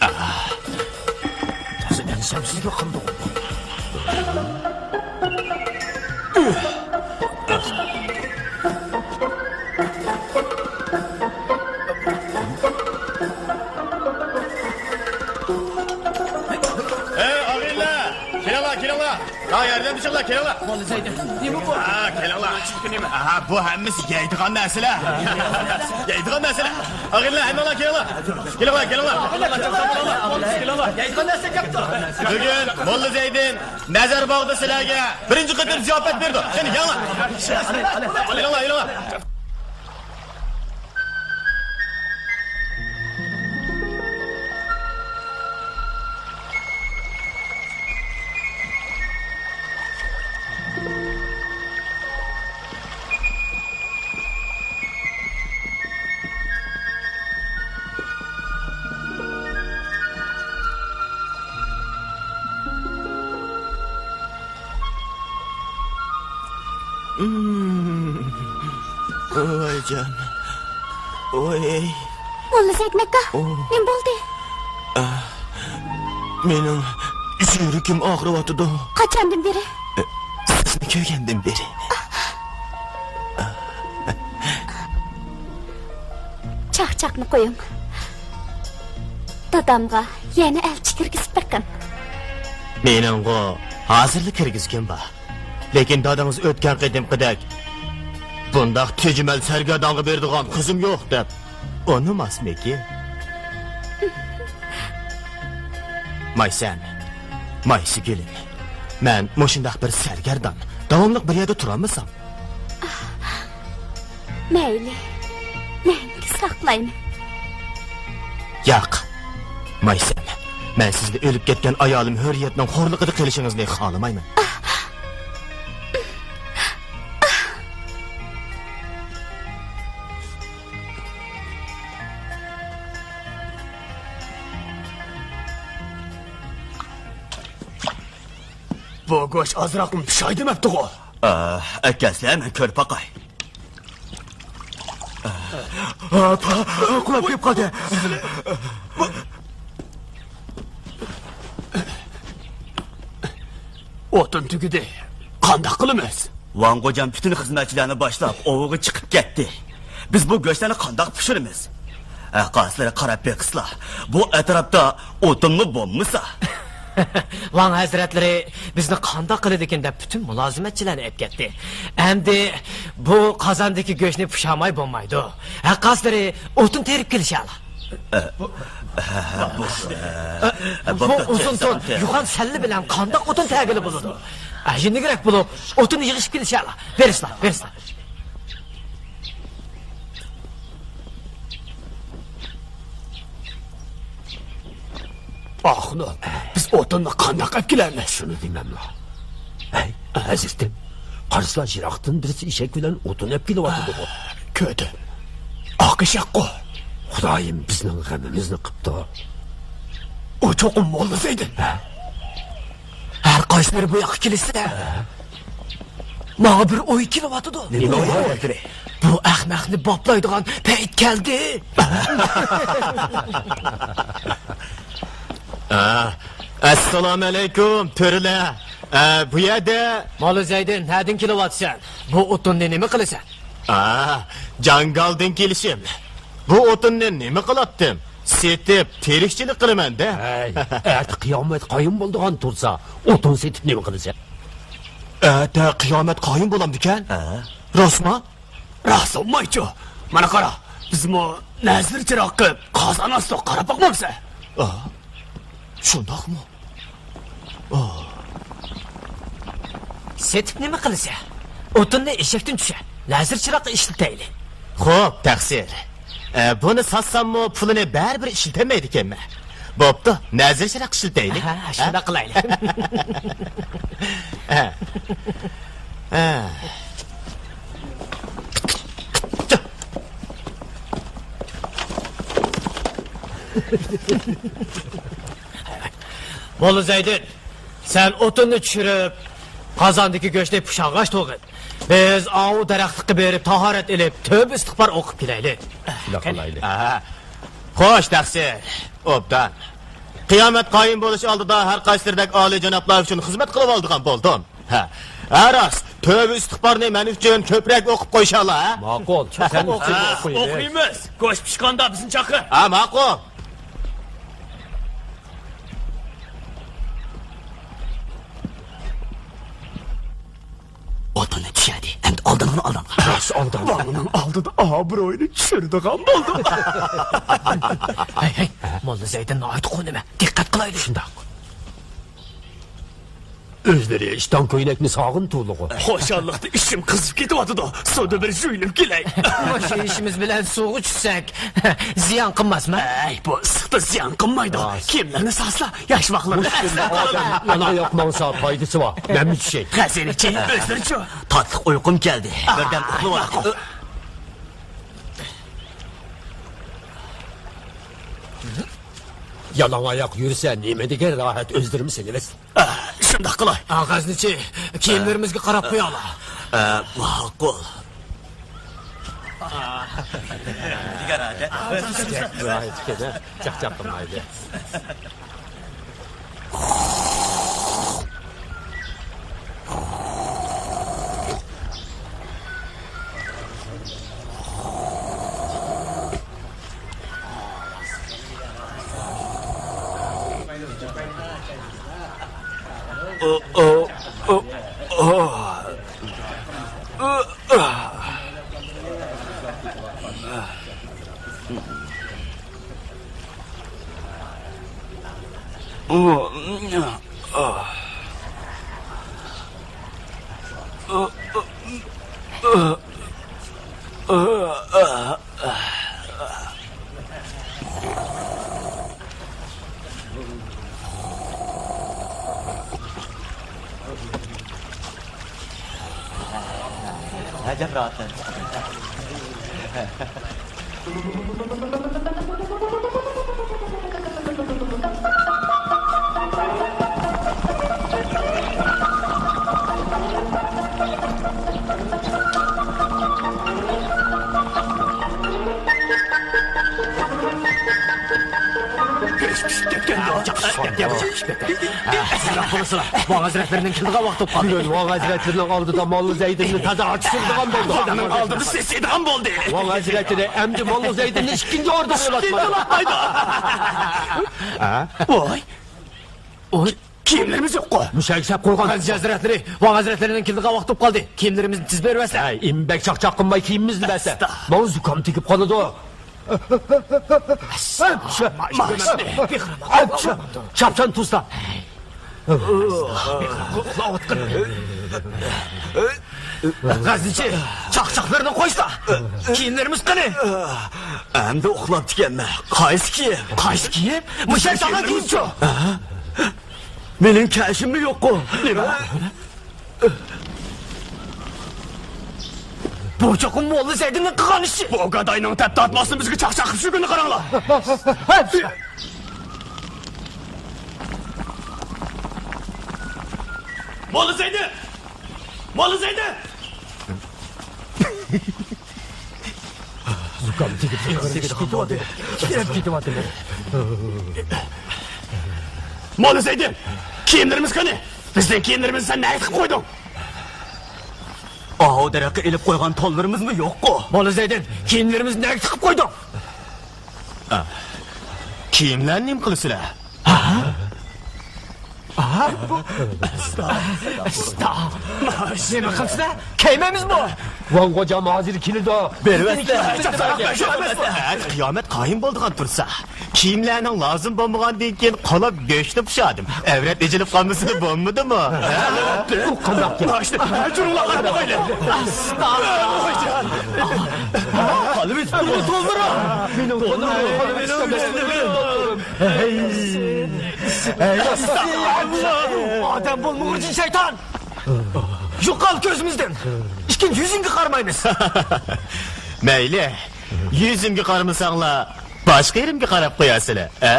ئاھ. تازا ئىنسانسىزلا قىلدى. ئەي ئاغىنىلەر، كېلىڭلار، كېلىڭلار. ھا، ياردەمچى چىقىڭلار، كېلىڭلار. موللا زەيدى، نېمە بۇ؟ ھا، كېلىڭلار. نېمە؟ ئاھا، بۇ ھەممىسى يەيدىغان نەرسىلەر. يەيدىغان نەرسىلەر. ئاغىنىلەر، ھەممىڭلار كېلىڭلار. كېلىڭلار، كېلىڭلار. يەيدىغان نەرسە كەپتۇ. بۈگۈن موللا زەيدىن نەزەر باغدا سىلەرگە بىرىنچى قېتىم زىياپەت بېرىدۇ. قېنى، كېلىڭلار. كېلىڭلار، كېلىڭلار. ۋايجان. ۋاي. موللا زەيدىن ئاكا، ئۇ. نېمە بولدى؟ ئا، مېنىڭ يۈرىكىم ئاغرىۋاتىدۇ. قاچاندىن بېرى؟ سىزنى كۆرگەندىن بېرى. چاقچاقنى قويۇڭ. دادامغا يەنە ئەلچى كىرگۈزۈپ بېقىڭ. مېنىڭغۇ ھازىرلا كىرگۈزگۈم بار. لېكىن دادىڭىز ئۆتكەن قېتىمقىدەك بۇنداق تۈجمەل سەرگەردانغا بېرىدىغان قىزىم يوق دەپ ئۇنىماسمىكىن؟ مايسەم، مايسىگۈلۈم، مەن مۇشۇنداق بىر سەرگەردان، داۋاملىق بىر يەردە تۇرالمىسام. مەيلى، مەڭگۈ ساقلايمەن. ياق، مايسەم، مەن سىزنى ئۆلۈپ كەتكەن ئايالىم ھۆرىيەتنىڭ خورلۇقىدا قېلىشىڭىزنى خالىمايمەن. بۇ گۆش ئازراقمۇ پىشاي دېمەپتىغۇ؟ ئا، ئەكەلسە، مەن كۆرۈپ باقاي. ئاپا، قۇلاپ كېلىپ قالدى. ئوتۇن تۈگىدى. قانداق قىلىمىز؟ ۋاڭ غوجام پۈتۈن خىزمەتچىلەرنى باشلاپ، ئوۋغا چىقىپ كەتتى. بىز بۇ گۆشلەرنى قانداق پىشۇرىمىز؟ ھە، قايسىلىرى قاراپ بېقىسىلا، بۇ ئەتراپتا ئوتۇنمۇ بولمىسا. ۋاڭ ھەزرەتلىرى بىزنى قانداق قىلىدىكىن دەپ پۈتۈن مۇلازىمەتچىلەرنى ئەپ كەتتى. ئەمدى بۇ قازاندىكى گۆشنى پۇشاماي بولمايدۇ. ھە، قايسىلىرى ئوتۇن تېرىپ كېلىشەلا. بۇ، بۇ ئۇزۇن تون يوغان سەللە بىلەن قانداق ئوتۇن تەگىلى بولىدۇ؟ ئە، يېنىكرەك بولۇپ، ئوتۇن يىغىشىپ كېلىشەلا. بېرىسىلا، بېرىسىلا. ئاخۇنۇم، بىز ئوتۇننى قانداق ئەپ كېلەرمىز؟ شۇنى دېمەملا. ھەي، ھەزرىتىم، قارىسىلا، يىراقتىن بىرسى ئېشەك بىلەن ئوتۇن ئەپ كېلىۋاتىدىغۇ. كۆردۈم. ئاق ئېشەكقۇ. خۇدايىم بىزنىڭ غېمىمىزنى قىپتۇ. ئۇ چوقۇم موللا زەيدىن. ھە؟ ھەر قايسىلىرى بۇ ياققا كېلىشسە، ماڭا بىر ئوي كېلىۋاتىدۇ. نېمە ئوي؟ بۇ ئەخمەقنى باپلايدىغان پەيت كەلدى. ئا، ئەسسالامۇئەلەيكۇم، تۆرىلەر. ئا، بۇ يەردە. موللا زەيدىن، نەدىن كېلىۋاتىسەن؟ بۇ ئوتۇننى نېمە قىلىسەن؟ ئا، جاڭگالدىن كېلىشىم. بۇ ئوتۇننى نېمە قىلاتتىم؟ سېتىپ، تىرىكچىلىك قىلىمەن-دە. ھەي، ئەتە قىيامەت قايىم بولىدىغان تۇرسا، ئوتۇن سېتىپ نېمە قىلىسەن؟ ئەتە قىيامەت قايىم بولامدىكەن؟ ھە. راستمۇ؟ راست بولمايچۇ. مانا قارا، بىزمۇ نەزىر چىراغ قىلىپ، قازان ئاستۇق، قاراپ باقمامسەن؟ ئا، شۇنداقمۇ؟ ئا. سېتىپ نېمە قىلىسەن؟ ئوتۇننى ئېشەكتىن چۈشۈر. نەزىر چىراغقا ئىشلىتەيلى. خوپ، تەقسىر. ئە، بۇنى ساتساممۇ پۇلىنى بەرىبىر ئىشلىتەلمەيدىكەنمەن. بوپتۇ، نەزىر چىراغ ئىشلىتەيلى. ھە، شۇنداق قىلايلى. ھە. ھە. موللا زەيدىن، سەن ئوتۇننى چۈشۈرۈپ، قازاندىكى گۆشنى پۇشاڭغاچ تۇرغىن. بىز ئاۋۇ دەرەخلىككە بېرىپ، تاھارەت ئېلىپ، تۆبە ئىستىغپار ئوقۇپ كېلەيلى. شۇنداق قىلايلى. ھە. خوش، تەقسىر. ئوبدان. قىيامەت قايىم بولۇش ئالدىدا ھەر قايسىلىرىدەك ئالىيجانابلار ئۈچۈن خىزمەت قىلىۋالىدىغان بولدۇم. ھە. ھە، راست. تۆبە ئىستىغپارنى مەن ئۈچۈن كۆپرەك ئوقۇپ قويۇشالا، ھە؟ ماقۇل. سەن ئوقۇيمىز. گۆش پىشقاندا بىزنى چاقىر. ھە، ماقۇل. ئوتۇننى چۈشۈردى. ئەمدى ئالدانغىنا ئالدانغا. راست ئالدانغا. ۋاڭنىڭ ئالدىدا ئابرۇيىنى چۈشۈرىدىغان بولدۇم. ھەي، ھەي، موللا زەيدىن ناھايىتى قونىمەن. دىققەت قىلايلى. شۇنداق. ئۆزلىرى ئىشتان كۆينەكنى ساغىن تۇرلىغۇ. خۇشاللىقتا ئىچىم قىزىپ كېتىۋاتىدۇ. سۇدا بىر يۇيۇنۇپ كېلەي. مۇشۇ ئىشىمىز بىلەن سۇغا چۈشسەك، زىيان قىلماسمۇ؟ ئەي، بۇ ئىسسىقتا زىيان قىلمايدۇ. راست. كىيىملەرنى سالسا، ياش ۋاقلىرىنى ئەسلەپ قالىدۇ. يالاڭ ئاياق ماڭسا پايدىسى بار. مەنمۇ چۈشەي. غەزىنىچى، ئۆزلىرىچۇ؟ تاتلىق ئۇيقۇم كەلدى. بىردەم ئۇخلىۋالاي. يالاڭ ئاياق يۈرسە نېمە دېگەن راھەت، ئۆزلىرىمۇ سېلىۋەتسۇن. ئا، شۇنداق قىلاي. ئا، غەزنىچى، كىيىملىرىمىزگە قاراپ قويالا. ئە، ماقۇل. گەپ راھەت ئىكەن، چاقچاق قىلمايلى. ئەجەب راھەتلەندىم. ۋاڭ ھەزرەتلىرىنىڭ كېلىدىغان ۋاقتى بولۇپ قالدى. بۈگۈن ۋاڭ ھەزرەتلىرىنىڭ ئالدىدا موللا زەيدىننى تازا ئاچ سۈرىدىغان بولدى. ئالدىدا سېسىيدىغان بولدى. ۋاڭ ھەزرەتلىرى ئەمدى موللا زەيدىننى ئىككىنچى ئورۇندا ئويلاتمايدۇ. ۋاي. ۋاي. كىيىملىرىمىز يوققۇ؟ مۇشەگە سەپ قويغان. قازى ھەزرەتلىرى، ۋاڭ ھەزرەتلىرىنىڭ كېلىدىغان ۋاقتى بولۇپ قالدى. كىيىملىرىمىزنى تىز بېرىۋەتسە. ھەي، ئىم بەك چاقچاق قىلماي كىيىمىمىزنى بەرسە. ئاستا. ماڭا زۇكام تېگىپ قالىدۇ. چاپچان تۇزلا. غەزنىچى، چاقچاقلىرىنى قويسا. كىيىملىرىمىز قېنى؟ ئەمدى ئۇخلاپتىكەنمەن. قايسى كىيىم؟ قايسى كىيىم؟ مۇشەگە سالغان كىيىمچۇ؟ مېنىڭ كەشىممۇ يوققۇ؟ نېمە؟ بۇ چوقۇم موللا زەيدىننىڭ قىلغان ئىشى. بۇ گاداينىڭ تەپ تارتماستىن بىزگە چاقچاق قىلىپ يۈرگىنىنى قاراڭلار. موللا زەيدىن! موللا زەيدىن! زۇكام تېگىپ، تېگىپ كېتىۋاتىدۇ. تىترەپ كېتىۋاتىدۇ. موللا زەيدىن، كىيىملىرىمىز قېنى؟ بىزنىڭ كىيىملىرىمىزنى سەن نەگە تىقىپ قويدۇڭ؟ ئاۋۇ دەرەخكە ئېلىپ قويغان تونلىرىمىزمۇ يوققۇ؟ موللا زەيدىن، كىيىملىرىمىزنى نەگە تىقىپ قويدۇڭ؟ ئا، كىيىملەرنى نېمە قىلىسىلەر؟ ئاھا. ئاستا. ئاستا. نېمە قىلسىلەر؟ كىيمەيمىزمۇ؟ ۋاڭ غوجام ھازىر كېلىدۇ. بېرىۋەتسە. قىيامەت قايىم بولىدىغان تۇرسا. كىيىملەرنىڭ لازىم بولمىغاندىن كېيىن قالاپ گۆشنى پۇشادىم. ئەۋرەت ئېچىلىپ قالمىسىدى بولمىدىمۇ؟ ئۇ قانداق گەپ؟ ئاشتى. جۇرۇڭلار، قاراپ باقايلى. ئاستا. قالىۋېتىپتۇ. تولدۇرۇڭ. مېنىڭ قولۇم. ئادەم بولمىغۇر جىن شەيتان! يوقال كۆزىمىزدىن! ئىككىنچى يۈزۈڭگە قارىمايمىز! مەيلى، يۈزۈمگە قارىمىساڭلار، باشقا يېرىمگە قاراپ قويارسىلەر، ئە؟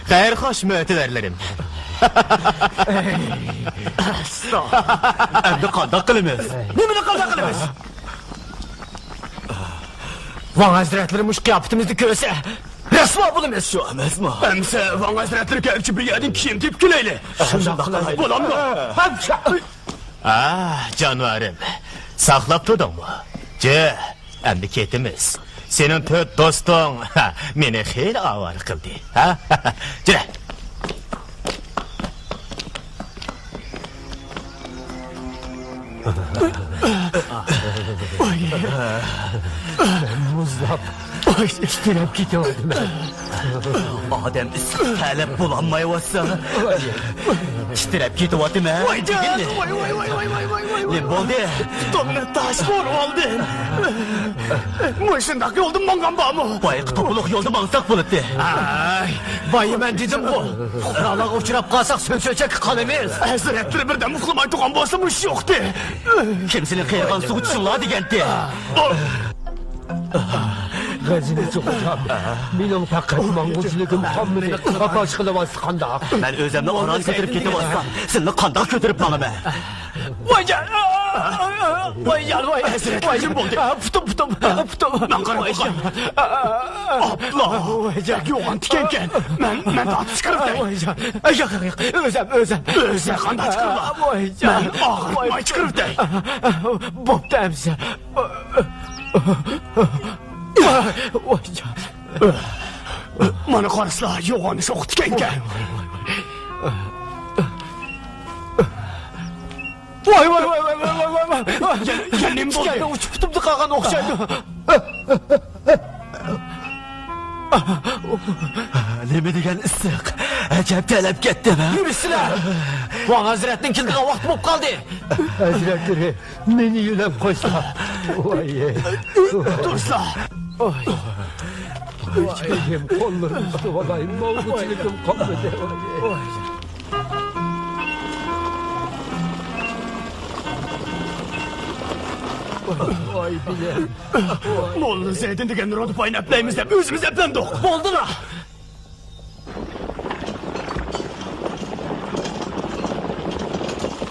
خەير خوش، مۆتىۋەرلىرىم. ئەمدى قانداق قىلىمىز؟ نېمىنى قانداق قىلىمىز؟ ۋاڭ ھەزرەتلىرى مۇشۇ قىياپىتىمىزنى كۆرسە، رەسۋا بولىمىز. شۇ ئەمەسمۇ؟ ئەمسە ۋاڭ ھەزرەتلىرى كەلگۈچە بىر يەردىن كىيىم تېپىپ كېلەيلى. شۇنداق قىلايلى. بولامدۇ؟ ھە، جانىۋارىم، ساقلاپ تۇردۇڭمۇ؟ جى، ئەمدى كېتىمىز. سېنىڭ تۆت دوستۇڭ مېنى خېلى ئاۋارە قىلدى. ھە؟ جۈرە. مۇزلاپ، تىترەپ كېتىۋاتىمەن. ئادەم ئىسسىق تەرلەپ بولالمايۋاتسا، تىترەپ كېتىۋاتىمەن. ۋاي جان، ۋاي، ۋاي، ۋاي، ۋاي، ۋاي، ۋاي، ۋاي. نېمە بولدى؟ پۇتۇمنى تاش بۇرۇۋالدىم. مۇشۇنداق يولدا ماڭغان بارمۇ؟ بايىقى توپىلىق يولدا ماڭساق بولاتتى. ئاي، بايىمەن دېدىمغۇ. پۇقرالارغا ئۇچراپ قالساق، سۆز-سۆچەككە قالىمىز. ھەزرەتلىرى بىردەم ئۇخلىماي تۇرغان بولسا، مۇشۇ يوقتى. كىم سېنى قېرىغان سۇغا چۈشۈڭلار دېگەنتى؟ غەزىنىچى خوجام، مېنىڭ پەقەت ماڭغۇچىلىكىم قالمىدى. ئاپاش قىلىۋاتسا قانداق؟ مەن ئۆزۈمنى ئاران كۆتۈرۈپ كېتىۋاتسام، سىلىنى قانداق كۆتۈرۈپ ماڭىمەن؟ ۋايجان! ۋايجان، ۋاي! ۋايجان بولدى! پۇتۇم، پۇتۇم، پۇتۇم! مەن قاراپ باقاي. ئاپلا! ۋايجان! بەك يوغان تىكەنكەن. مەن، مەن تارتىپ چىقىرىپ بېرەي. ۋايجان! ياق، ياق، ياق! ئۆزۈم، ئۆزۈم! ئۆزى قانداق چىقىرىلا؟ ۋايجان! مەن ئاغرىتماي چىقىرىپ بېرەي. بوپتۇ ئەمىسە. ۋايجان! مانا قارىسىلا، يوغان شوخ تىكەنكەن. ۋاي، ۋاي، ۋاي، ۋاي، ۋاي. ۋاي، ۋاي، ۋاي، ۋاي، ۋاي، ۋاي، ۋاي. يەنە، يەنە نېمە بولدى؟ تىكەندە ئۇچۇپ كېتىپتۇ قالغان ئوخشايدۇ. نېمە دېگەن ئىسسىق. ئەجەب تەرلەپ كەتتىم، ھە؟ يۈرسىلە! ۋاڭ ھەزرەتنىڭ كېلىدىغان ۋاقتى بولۇپ قالدى. ھەزرەتلىرى، مېنى يۆلەپ قويسا. ۋاي. تۇرسا. ۋاي. قوللىرىمنى تۇتۇۋالاي، ماڭغۇچىلىكىم قالمىدى. ۋاي. ۋاي بىلەم. موللا زەيدىن دېگەن رۇتباينى ئەپلەيمىز دەپ ئۆزىمىز ئەپلەندۇق. بولدىلا.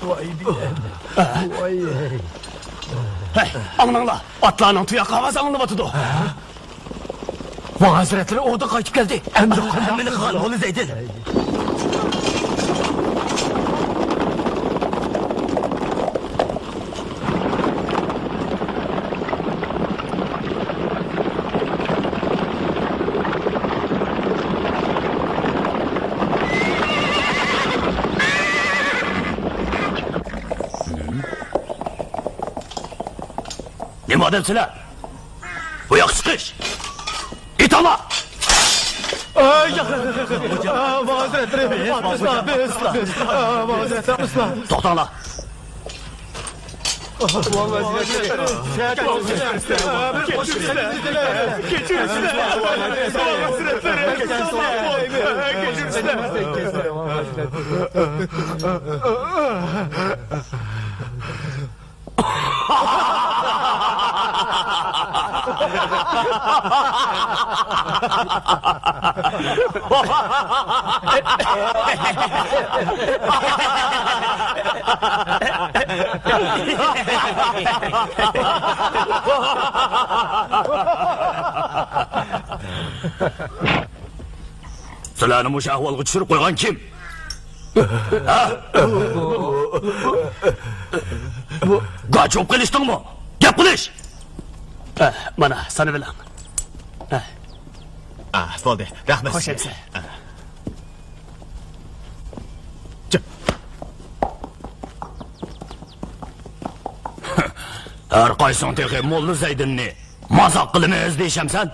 ۋاي بىلەم. ۋاي. ھەي، ئاڭلاڭلار، ئاتلارنىڭ تۇياق ئاۋازى ئاڭلىنىۋاتىدۇ. ۋاڭ ھەزرەتلىرى ئوردىغا قايتىپ كەلدى. ئەمدى قانداق؟ ھەممىنى قىلغان موللا زەيدىن. نېمە ئادەم سىلەر؟ بۇ ياققا چىقىش! ئېتىڭلار! ئاي، ياق، ياق، ياق، ياق. ئا، ماڭا ھەزرەتلىرى. ئا، ماڭا ھەزرەتلىرى. توختاڭلار! سىلەرنى مۇشۇ ئەھۋالغا چۈشۈرۈپ قويغان كىم؟ ھە؟ گاچ بولۇپ قېلىشتىڭمۇ؟ گەپ قىلىش! ئە، مانا، سانىۋېلىڭ. ئە. ئا، بولدى. رەھمەت خوش سىزگە. ئەمسە. ئە. جىق. ھەر قايسىڭ تېخى موللا زەيدىننى مازاق قىلىمىز دېيىشەمسەن؟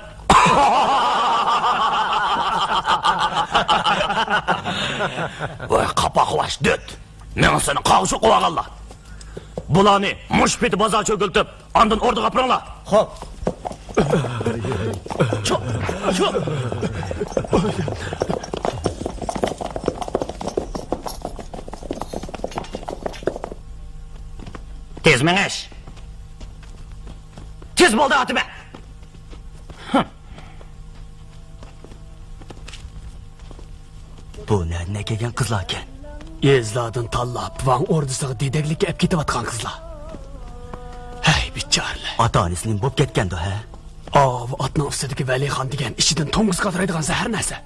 ۋاي، قاپاقلاش دۆت! مېڭىسىنى قاغا چوقۇۋالغانلار! بۇلارنى مۇشۇ پېتى بازار چۆكۈلتۈپ، ئاندىن ئوردىغا ئاپىرىڭلار! خوپ! چۇ! چۇ! تېز مېڭىش! تېز بولدى ئاتىمەن! بۇ نەدىن ئەكەلگەن قىزلاركەن؟ يېزىلاردىن تاللاپ، ۋاڭ ئوردىسىغا دېدەكلىككە ئەپ كېتىۋاتقان قىزلار. ھەي، بىچارىلەر. ئاتا-ئانىسى نېمە بوپ كەتكەندۇ، ھە؟ ئاۋۇ ئاتنىڭ ئۈستىدىكى ۋەلىخان دېگەن ئىچىدىن توڭگۇز قاترايدىغان زەھەر نەرسە.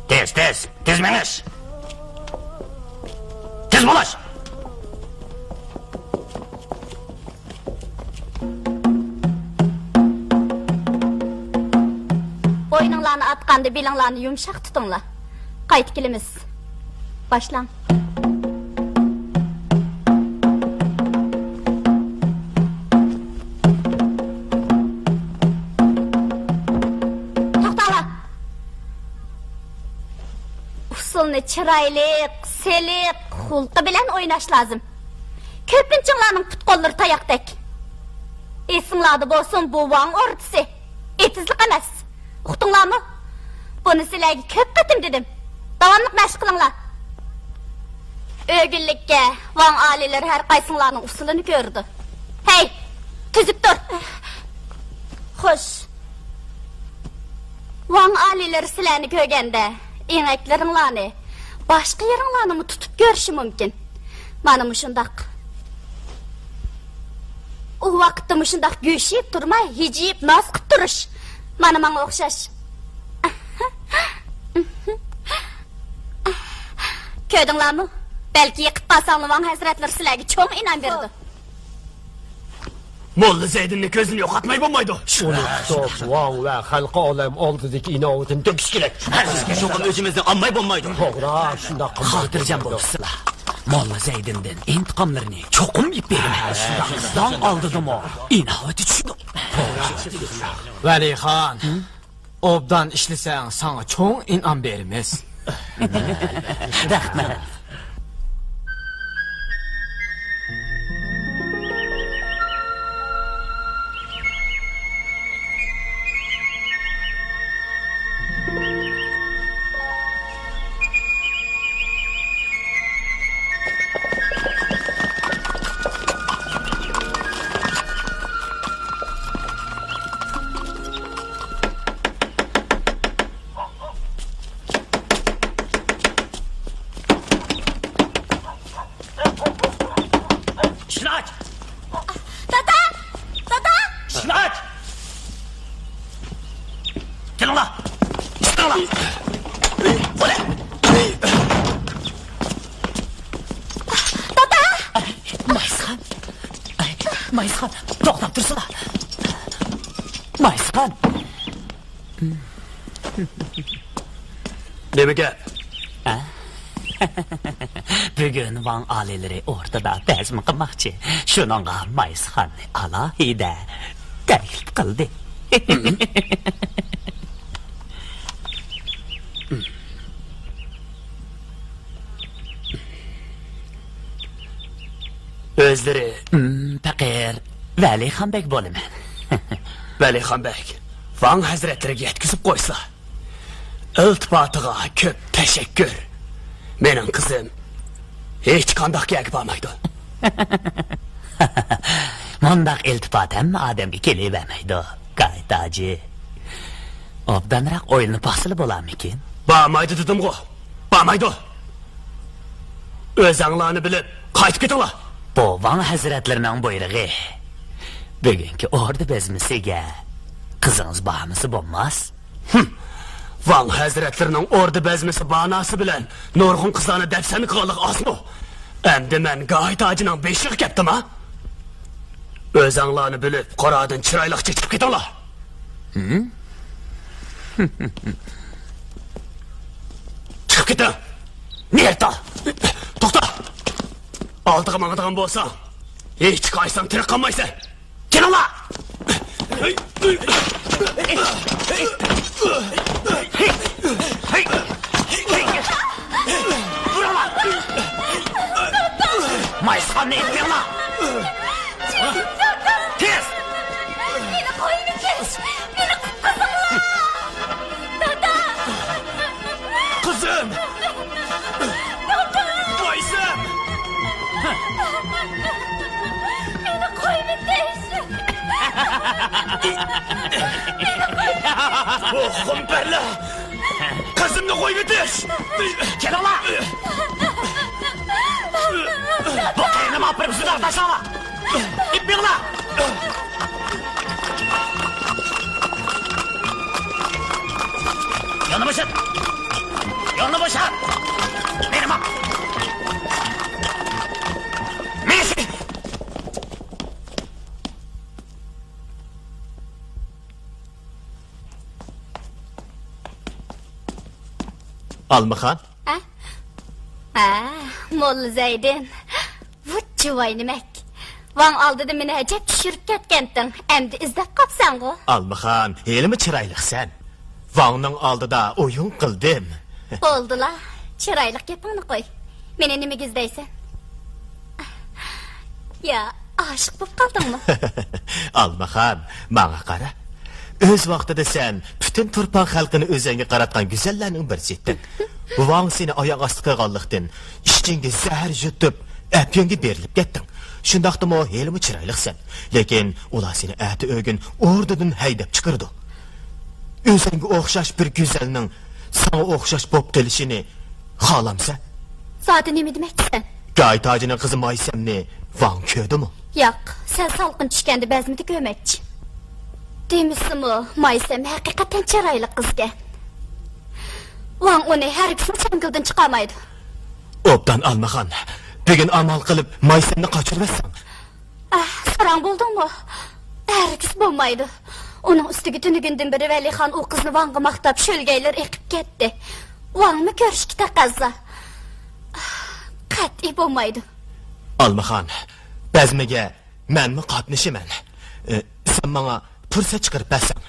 تېز، تېز، تېز مېڭىش! تېز بولۇش! بوينۇڭلارنى ئاتقاندا بېلىڭلارنى يۇمشاق تۇتۇڭلار. قايتا كېلىمىز. باشلاڭ. توختاڭلار. ئۇسسۇلنى چىرايلىق، سىلىق، خۇلقى بىلەن ئويناش لازىم. كۆپىنچىڭلارنىڭ پۇت-قوللىرى تاياقتەك. ئېسىڭلاردا بولسۇن، بۇ ۋاڭ ئوردىسى. ئېتىزلىق ئەمەس. ئۇقتۇڭلارمۇ؟ بۇنى سىلەرگە كۆپ قېتىم دېدىم. داۋاملىق مەشىق قىلىڭلار. ئۆگۈنلۈككە، ۋاڭ ئالىيلىرى ھەر قايسىڭلارنىڭ ئۇسسۇلىنى كۆرىدۇ. ھەي، تۈزۈك تۇر! خوش. ۋاڭ ئالىيلىرى سىلەرنى كۆرگەندە، ئېڭەكلىرىڭلارنى، باشقا يېرىڭلارنىمۇ تۇتۇپ كۆرۈشى مۇمكىن. مانا مۇشۇنداق. ئۇ ۋاقىتتا مۇشۇنداق گۆش يەپ تۇرماي، ھىجىيىپ ناز قىلىپ تۇرۇش. مانا ماڭا ئوخشاش. كۆردۈڭلارمۇ؟ بەلكى يېقىپ قالساڭلار، ۋاڭ ھەزرەتلىرى سىلەرگە چوڭ ئىنئام بېرىدۇ. موللا زەيدىننى كۆزدىن يوقاتماي بولمايدۇ. ئۇنى تۇتۇپ، ۋاڭ ۋە خەلقى ئالەم ئالدىدىكى ئىناۋىتىنى تۆكۈش كېرەك. ھەرگىزمۇ چوقۇم ئۆزىمىزنى ئالماي بولمايدۇ. توغرا، شۇنداق قىلماي خاتىرجەم بولمايدۇ. بولۇپسىلا. موللا زەيدىندىن ئىنتىقاملىرىنى چوقۇم يېپ بېرىمەن. ۋاڭ ئالدىدىمۇ ئىناۋىتى چۈشىدۇ. ۋەلىخان، ئوبدان ئىشلىسەڭ، ساڭا چوڭ ئىنئام بېرىمىز. رەھمەت. ئىشىكنى ئاچ! دادا! دادا! ئىشىكنى ئاچ! كېلىڭلار! چىقىڭلار! بولە! دادا! مايسىخان! مايسىخان! توختاپ تۇرسىلا! مايسىخان! نېمە گەپ؟ ھە؟ بۈگۈن ۋاڭ ئالىيلىرى ئوردىدا بەزمە قىلماقچى. شۇنىڭغا مايسىخاننى ئالاھىدە تەكلىپ قىلدى. ئۆزلىرى؟ ھىم، پەقىر ۋەلىخان بەگ بولىمەن. ۋەلىخان بەگ، ۋاڭ ھەزرەتلىرىگە يەتكۈزۈپ قويسا. ئىلتىپاتىغا كۆپ تەشەككۈر. مېنىڭ قىزىم ھېچقانداق يەرگە بارمايدۇ. مۇنداق ئىلتىپات ھەممە ئادەمگە كېلىۋەرمەيدۇ، گايىت ھاجى. ئوبدانراق ئويلىنىپ باقسىلا بولارمىكىن؟ بارمايدۇ دېدىمغۇ، بارمايدۇ. ئۆزەڭلارنى بىلىپ قايتىپ كېتىڭلار. بۇ ۋاڭ ھەزرەتلىرىنىڭ بۇيرۇقى. بۈگۈنكى ئوردا بەزمىسىگە قىزىڭىز بارمىسا بولماس. ھىم. ۋاڭ ھەزرەتلىرىنىڭ ئوردا بەزمىسى باناسى بىلەن نۇرغۇن قىزلارنى دەپسەندە قىلغانلىقى ئاسمۇ؟ ئەمدى مەن گايىت ھاجىنىڭ بېشىغا كەپتىما؟ ئۆزەڭلارنى بىلىپ، قورادىن چىرايلىقچە چىقىپ كېتىڭلار. ھىم؟ چىقىپ كېتىڭ! نېرتا! توختا! ئالدىغا ماڭىدىغان بولساڭ، ھېچ قايسىڭ تىرىك قالمايسەن! كېلىڭلار! مايسىخاننى ئېلىپ بېرىڭلار! تېز! مېنى قويۇۋېتىش! مېنى قۇتقۇزۇڭلار! دادا! قىزىم! دادا! مايسىم! مېنى قويۇۋېتىش! مېنى قويۇۋېتىش! بۇ خۇمپەرلەر! قىزىمنى قويۇۋېتىش! كېلىڭلار! بۇ قېرىنىمنى ئاپىرىپ زىندانغا تاشلاڭلار! ئېلىپ مېڭىڭلار! يولنى بوشات! يولنى بوشات! مېنى ماڭ! مېنى! ئالمىخان. ھە؟ ھە، موللا زەيدىن. ۋۇ جۇۋاي نېمەك. ۋاڭ ئالدىدا مېنى ئەجەب چۈشۈرۈپ كەتكەنتىڭ. ئەمدى ئىزدەپ قاپسەنغۇ؟ ئالمىخان، ھېلىمۇ چىرايلىقسەن. ۋاڭنىڭ ئالدىدا ئويۇن قىلدىم. بولدىلا، چىرايلىق گېپىڭنى قوي. مېنى نېمىگە ئىزدەيسەن؟ يا، ئاشىق بولۇپ قالدىڭمۇ؟ ئالمىخان، ماڭا قارا. ئۆز ۋاقتىدا سەن پۈتۈن تۇرپان خەلقىنى ئۆزەڭگە قاراتقان گۈزەللەرنىڭ بىرسى ئىدىڭ. ۋاڭ سېنى ئاياق ئاستى قىلغانلىقتىن، ئىچىڭگە زەھەر يۇتۇپ، ئەپيۈنگە بېرىلىپ كەتتىڭ. شۇنداقتىمۇ ھېلىمۇ چىرايلىقسەن. لېكىن ئۇلار سېنى ئەتە ئۆگۈن ئوردىدىن ھەيدەپ چىقىرىدۇ. ئۆزۈڭگە ئوخشاش بىر گۈزەلنىڭ ساڭا ئوخشاش بوپ قېلىشىنى خالامسەن؟ زادى نېمە دېمەكچىسەن؟ گاي تاجىنىڭ قىزى مايسەمنى ۋاڭ كۆردىمۇ؟ ياق، سەل سالقىن چۈشكەندە بەزمىدە كۆرمەكچى. دېمىسىمۇ، مايسەم ھەقىقەتەن چىرايلىق قىزكەن. ۋاڭ ئۇنى ھەرگىزمۇ چاڭگىلدىن چىقارمايدۇ. ئوبدان ئالمىخان، بۈگۈن ئامال قىلىپ مايسەمنى قاچۇرۇۋەتسەڭ. ئاھ، ساراڭ بولدۇڭمۇ؟ ھەرگىز بولمايدۇ. ئۇنىڭ ئۈستىگە تۈنۈگۈندىن بېرى ۋەلىخان ئۇ قىزنى ۋاڭغا ماختاپ شۆلگەيلىرى ئېقىپ كەتتى. ۋاڭمۇ كۆرۈشكە تەقەززا. ئاھ، قەتئىي بولمايدۇ. ئالمىخان، بەزمىگە مەنمۇ قاتنىشىمەن. ئى، سەن ماڭا پۇرسەت چىقىرىپ بەرسەڭ.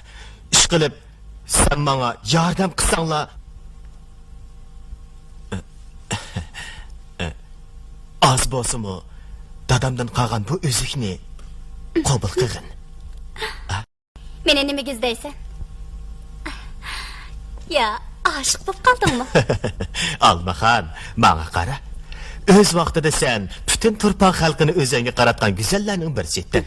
ئىشقىلىپ، سەن ماڭا ياردەم قىلساڭلا، ئى، ئى، ئاز بولسىمۇ دادامدىن قالغان بۇ ئۈزۈكنى قوبۇل قىلغىن. مېنى نېمىگە ئىزدەيسەن؟ يا، ئاشىق بولۇپ قالدىڭمۇ؟ ئالمىخان، ماڭا قارا. ئۆز ۋاقتىدا سەن پۈتۈن تۇرپان خەلقىنى ئۆزۈڭگە قاراتقان گۈزەللەرنىڭ بىرسى ئىدىڭ.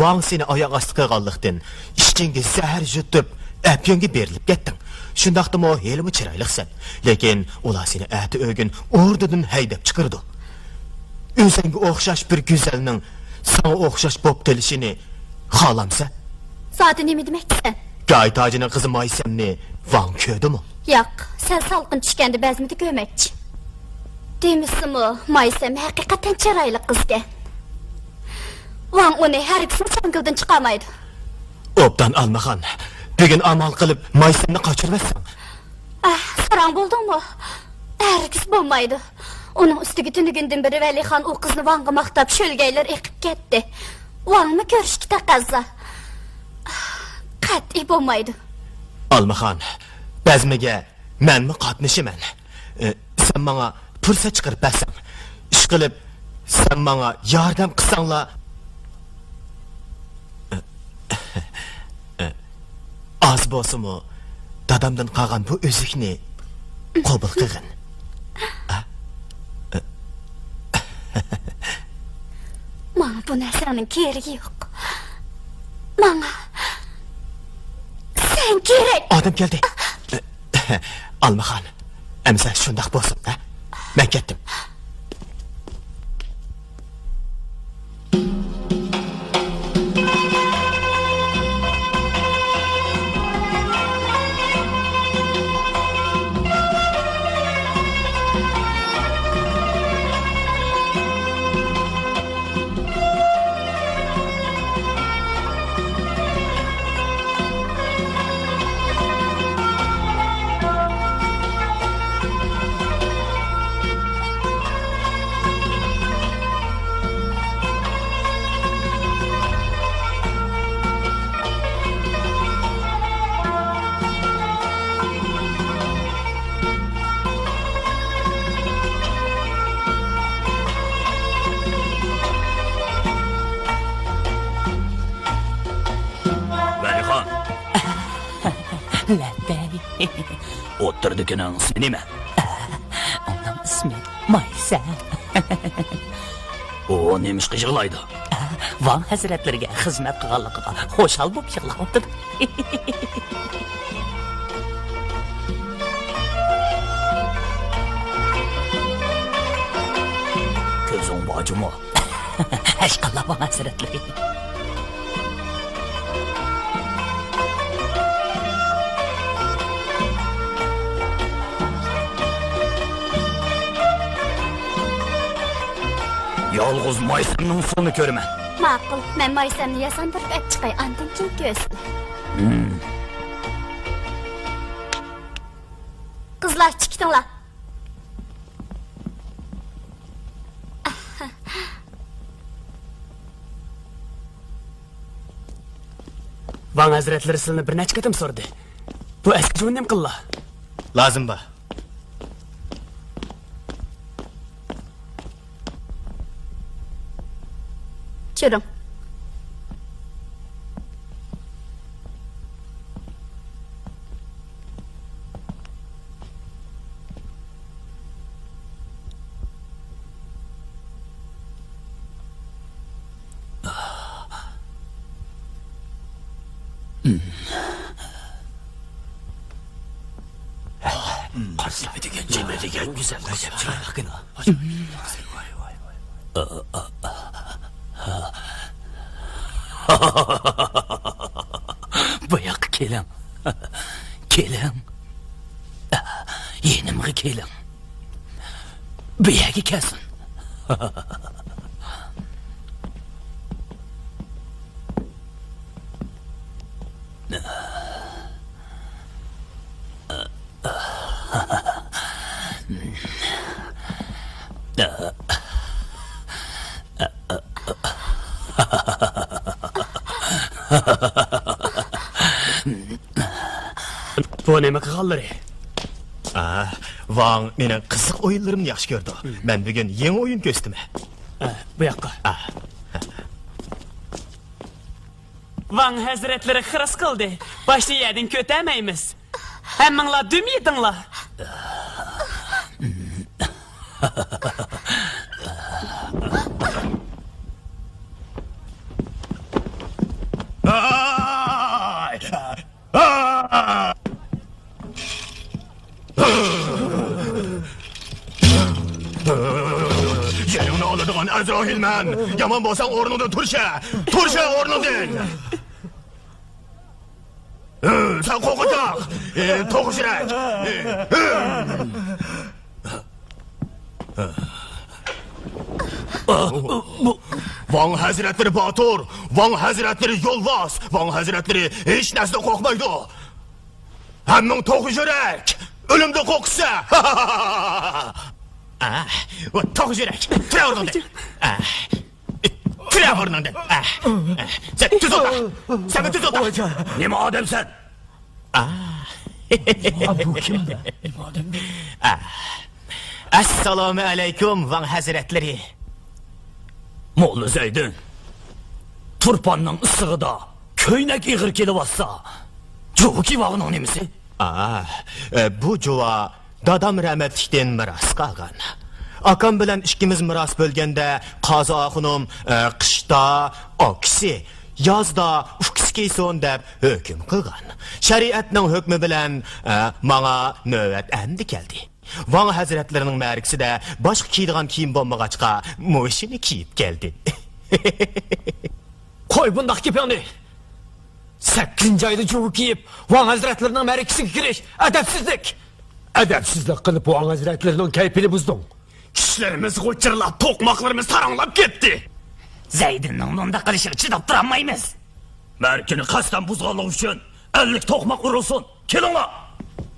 ۋاڭ سېنى ئاياق ئاستى قىلغانلىقتىن، ئىچىڭگە زەھەر يۇتۇپ، ئەپيۈنگە بېرىلىپ كەتتىڭ. شۇنداقتىمۇ ھېلىمۇ چىرايلىقسەن. لېكىن ئۇلار سېنى ئەتە ئۆگۈن ئوردىدىن ھەيدەپ چىقىرىدۇ. ئۆزۈڭگە ئوخشاش بىر گۈزەلنىڭ ساڭا ئوخشاش بوپ قېلىشىنى خالامسەن؟ زادى نېمە دېمەكچىسەن؟ گاي تاجىنىڭ قىزى مايسەمنى ۋاڭ كۆردىمۇ؟ ياق، سەل سالقىن چۈشكەندە بەزمىدە كۆرمەكچى. دېمىسىمۇ، مايسەم ھەقىقەتەن چىرايلىق قىزكەن. ۋاڭ ئۇنى ھەرگىزمۇ چاڭگىلدىن چىقارمايدۇ. ئوبدان ئالمىخان، بۈگۈن ئامال قىلىپ مايسەمنى قاچۇرۇۋەتسەڭ. ئاھ، ساراڭ بولدۇڭمۇ؟ ھەرگىز بولمايدۇ. ئۇنىڭ ئۈستىگە تۈنۈگۈندىن بېرى ۋەلىخان ئۇ قىزنى ۋاڭغا ماختاپ شۆلگەيلىرى ئېقىپ كەتتى. ۋاڭمۇ كۆرۈشكە تەقەززا. ئاھ، قەتئىي بولمايدۇ. ئالمىخان، بەزمىگە مەنمۇ قاتنىشىمەن. ئى، سەن ماڭا پۇرسەت چىقىرىپ بەرسەڭ. ئىشقىلىپ، سەن ماڭا ياردەم قىلساڭلا، ئاز بولسىمۇ دادامدىن قالغان بۇ ئۈزۈكنى قوبۇل قىلغىن. ماڭا بۇ نەرسەڭنىڭ كېرىكى يوق. ماڭا سەن كېرەك. ئادەم كەلدى. ئالمىخان، ئەمىسە شۇنداق بولسۇن، ھە؟ مەن كەتتىم. ۋەلىخان. لەببەي. ئوتتۇرىدىكىنىڭ ئىسمى نېمە؟ ئۇنىڭ ئىسمى مايسەم. ئۇ نېمىشقا يىغلايدۇ؟ ۋاڭ ھەزرەتلىرىگە خىزمەت قىلغانلىقىغا خۇشال بولۇپ يىغلاۋاتىدۇ. كۆزۈڭ بار جۇمۇ. ھەشقاللا ۋاڭ ھەزرەتلىرى. يالغۇز مايسەمنىڭ ئۇسۇلىنى كۆرىمەن. ماقۇل، مەن مايسەمنى ياساندۇرۇپ ئەپ چىقاي، ئاندىن كېيىن كۆرسىلە. قىزلار، چىقىڭلار. ۋاڭ ھەزرەتلىرى سىلىنى بىر نەچچە قېتىم سورىدى. بۇ ئەسكى جۇۋۇن نېمە قىللا؟ لازىم بار. چۈرۈڭ. قارىسا دېگەن، جىمى دېگەن گۈزەل، ئەجەب چىرايلىقكەن. بۇ ياققا كېلىڭ. كېلىڭ. يېنىمغا كېلىڭ. بۇ يەرگە كەلسۇن. بۇ نېمە قىلغانلىرى؟ ئا، ۋاڭ مېنىڭ قىزىق ئويۇنلىرىمنى ياخشى كۆرىدۇ. مەن بۈگۈن يېڭى ئويۇن كۆرسىتىمەن. ئا، بۇ ياققا. ئا. ۋاڭ ھەزرەتلىرى خىرىس قىلدى. باشنى يەردىن كۆتەرمەيمىز. ھەممىڭلار دۈم يېتىڭلار. جېنىڭنى ئالىدىغان ئەزراھىلمەن. يامان بولساڭ ئورنۇڭدىن تۇرشە. تۇرشە ئورنۇڭدىن. سەن قورقۇتاق! توغۇشرەك! ۋاڭ ھەزرەتلىرى باتۇر! ۋاڭ ھەزرەتلىرى يولۋاس! ۋاڭ ھەزرەتلىرى ھېچ نەرسىدىن قورقمايدۇ! ھەممىڭ توغۇشرەك! ئۆلۈمدىن قورقىسەن! توغۇشرەك! تۇرە ئورنۇڭدىن! تۇرە ئورنۇڭدىن! سەن تۈز ئولتۇر! سەن تۈز ئولتۇر! نېمە ئادەمسەن؟ ئا، بۇ كىم؟ ئا، ئەسسالامۇ ئەلەيكۇم، ۋاڭ ھەزرەتلىرى. موللا زەيدىن، تۇرپاننىڭ ئىسسىقىدا كۆينەك ئېغىر كېلىۋاتسا، جۇۋا كىيىۋالغىنىڭ نېمىسى؟ ئا، ئە، بۇ جۇۋا دادام رەھمەتلىكتىن مىراس قالغان. ئاكام بىلەن ئىككىمىز مىراس بۆلگەندە، قازى ئاخۇنۇم، ئە، قىشتا ئاكىسى، يازدا ئۇكىسى كىيسۇن دەپ ھۆكۈم قىلغان. شەرىئەتنىڭ ھۆكمى بىلەن، ئە، ماڭا نۆۋەت ئەمدى كەلدى. ۋاڭ ھەزرەتلىرىنىڭ مەرىكىسىدە باشقا كىيىدىغان كىيىم بولمىغاچقا، مۇشۇنى كىيىپ كەلدى. قوي بۇنداق گېپىڭنى! سەككىزىنچى ئايدا جۇۋا كىيىپ، ۋاڭ ھەزرەتلىرىنىڭ مەرىكىسىگە كىرىش ئەدەپسىزلىك! ئەدەپسىزلىك قىلىپ، ۋاڭ ھەزرەتلىرىنىڭ كەيپىنى بۇزدۇڭ. چىشلىرىمىز غۇچۇرلاپ، توقماقلىرىمىز تاراڭلاپ كەتتى. زەيدىننىڭ مۇنداق قىلىشىغا چىداپ تۇرالمايمىز. مەرىكىنى قەستەن بۇزغانلىقى ئۈچۈن ئەللىك توقماق ئۇرۇلسۇن. كېلىڭلار!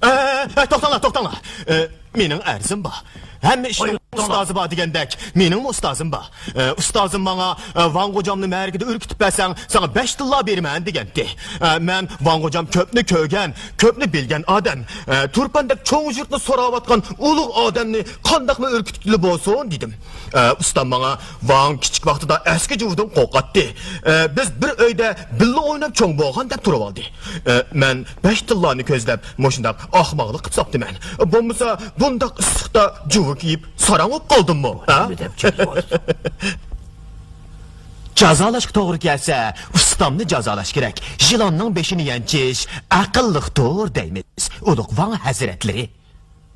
ئە، ئە، توختاڭلار، توختاڭلار. ئە، مېنىڭ ئەرزىم بار. ھەممە ئىشنىڭ ئۇستازى بار دېگەندەك، مېنىڭمۇ ئۇستازىم بار. ئە، ئۇستازىم ماڭا، ئە، ۋاڭ غوجامنى مەرىكىدە ئۈركۈتۈپ بەرسەڭ، ساڭا بەش تىللا بېرىمەن دېگەنتى. ئە، مەن ۋاڭ غوجام كۆپنى كۆرگەن، كۆپنى بىلگەن ئادەم. ئە، تۇرپاندەك چوڭ يۇرتنى سوراۋاتقان ئۇلۇغ ئادەمنى قانداقمۇ ئۈركۈتكىلى بولسۇن دېدىم. ئە، ئۇستام ماڭا ۋاڭ كىچىك ۋاقتىدا ئەسكى جۇۋىدىن قورقاتتى. ئە، بىز بىر ئۆيدە بىللە ئويناپ چوڭ بولغان دەپ تۇرۇۋالدى. ئە، مەن بەش تىللانى كۆزلەپ مۇشۇنداق ئاخماقلىق قىپ ساپتىمەن. بولمىسا بۇنداق ئىسسىقتا جۇۋا كىيىپ ساراڭ بولۇپ قالدىممۇ؟ ھە؟ نېمە دەپ جۇۋا؟ جازالاشقا توغرا كەلسە، ئۇستامنى جازالاش كېرەك. يىلاننىڭ بېشىنى يانچىش ئەقىللىقتۇر دەيمىز، ئۇلۇغ ۋاڭ ھەزرەتلىرى.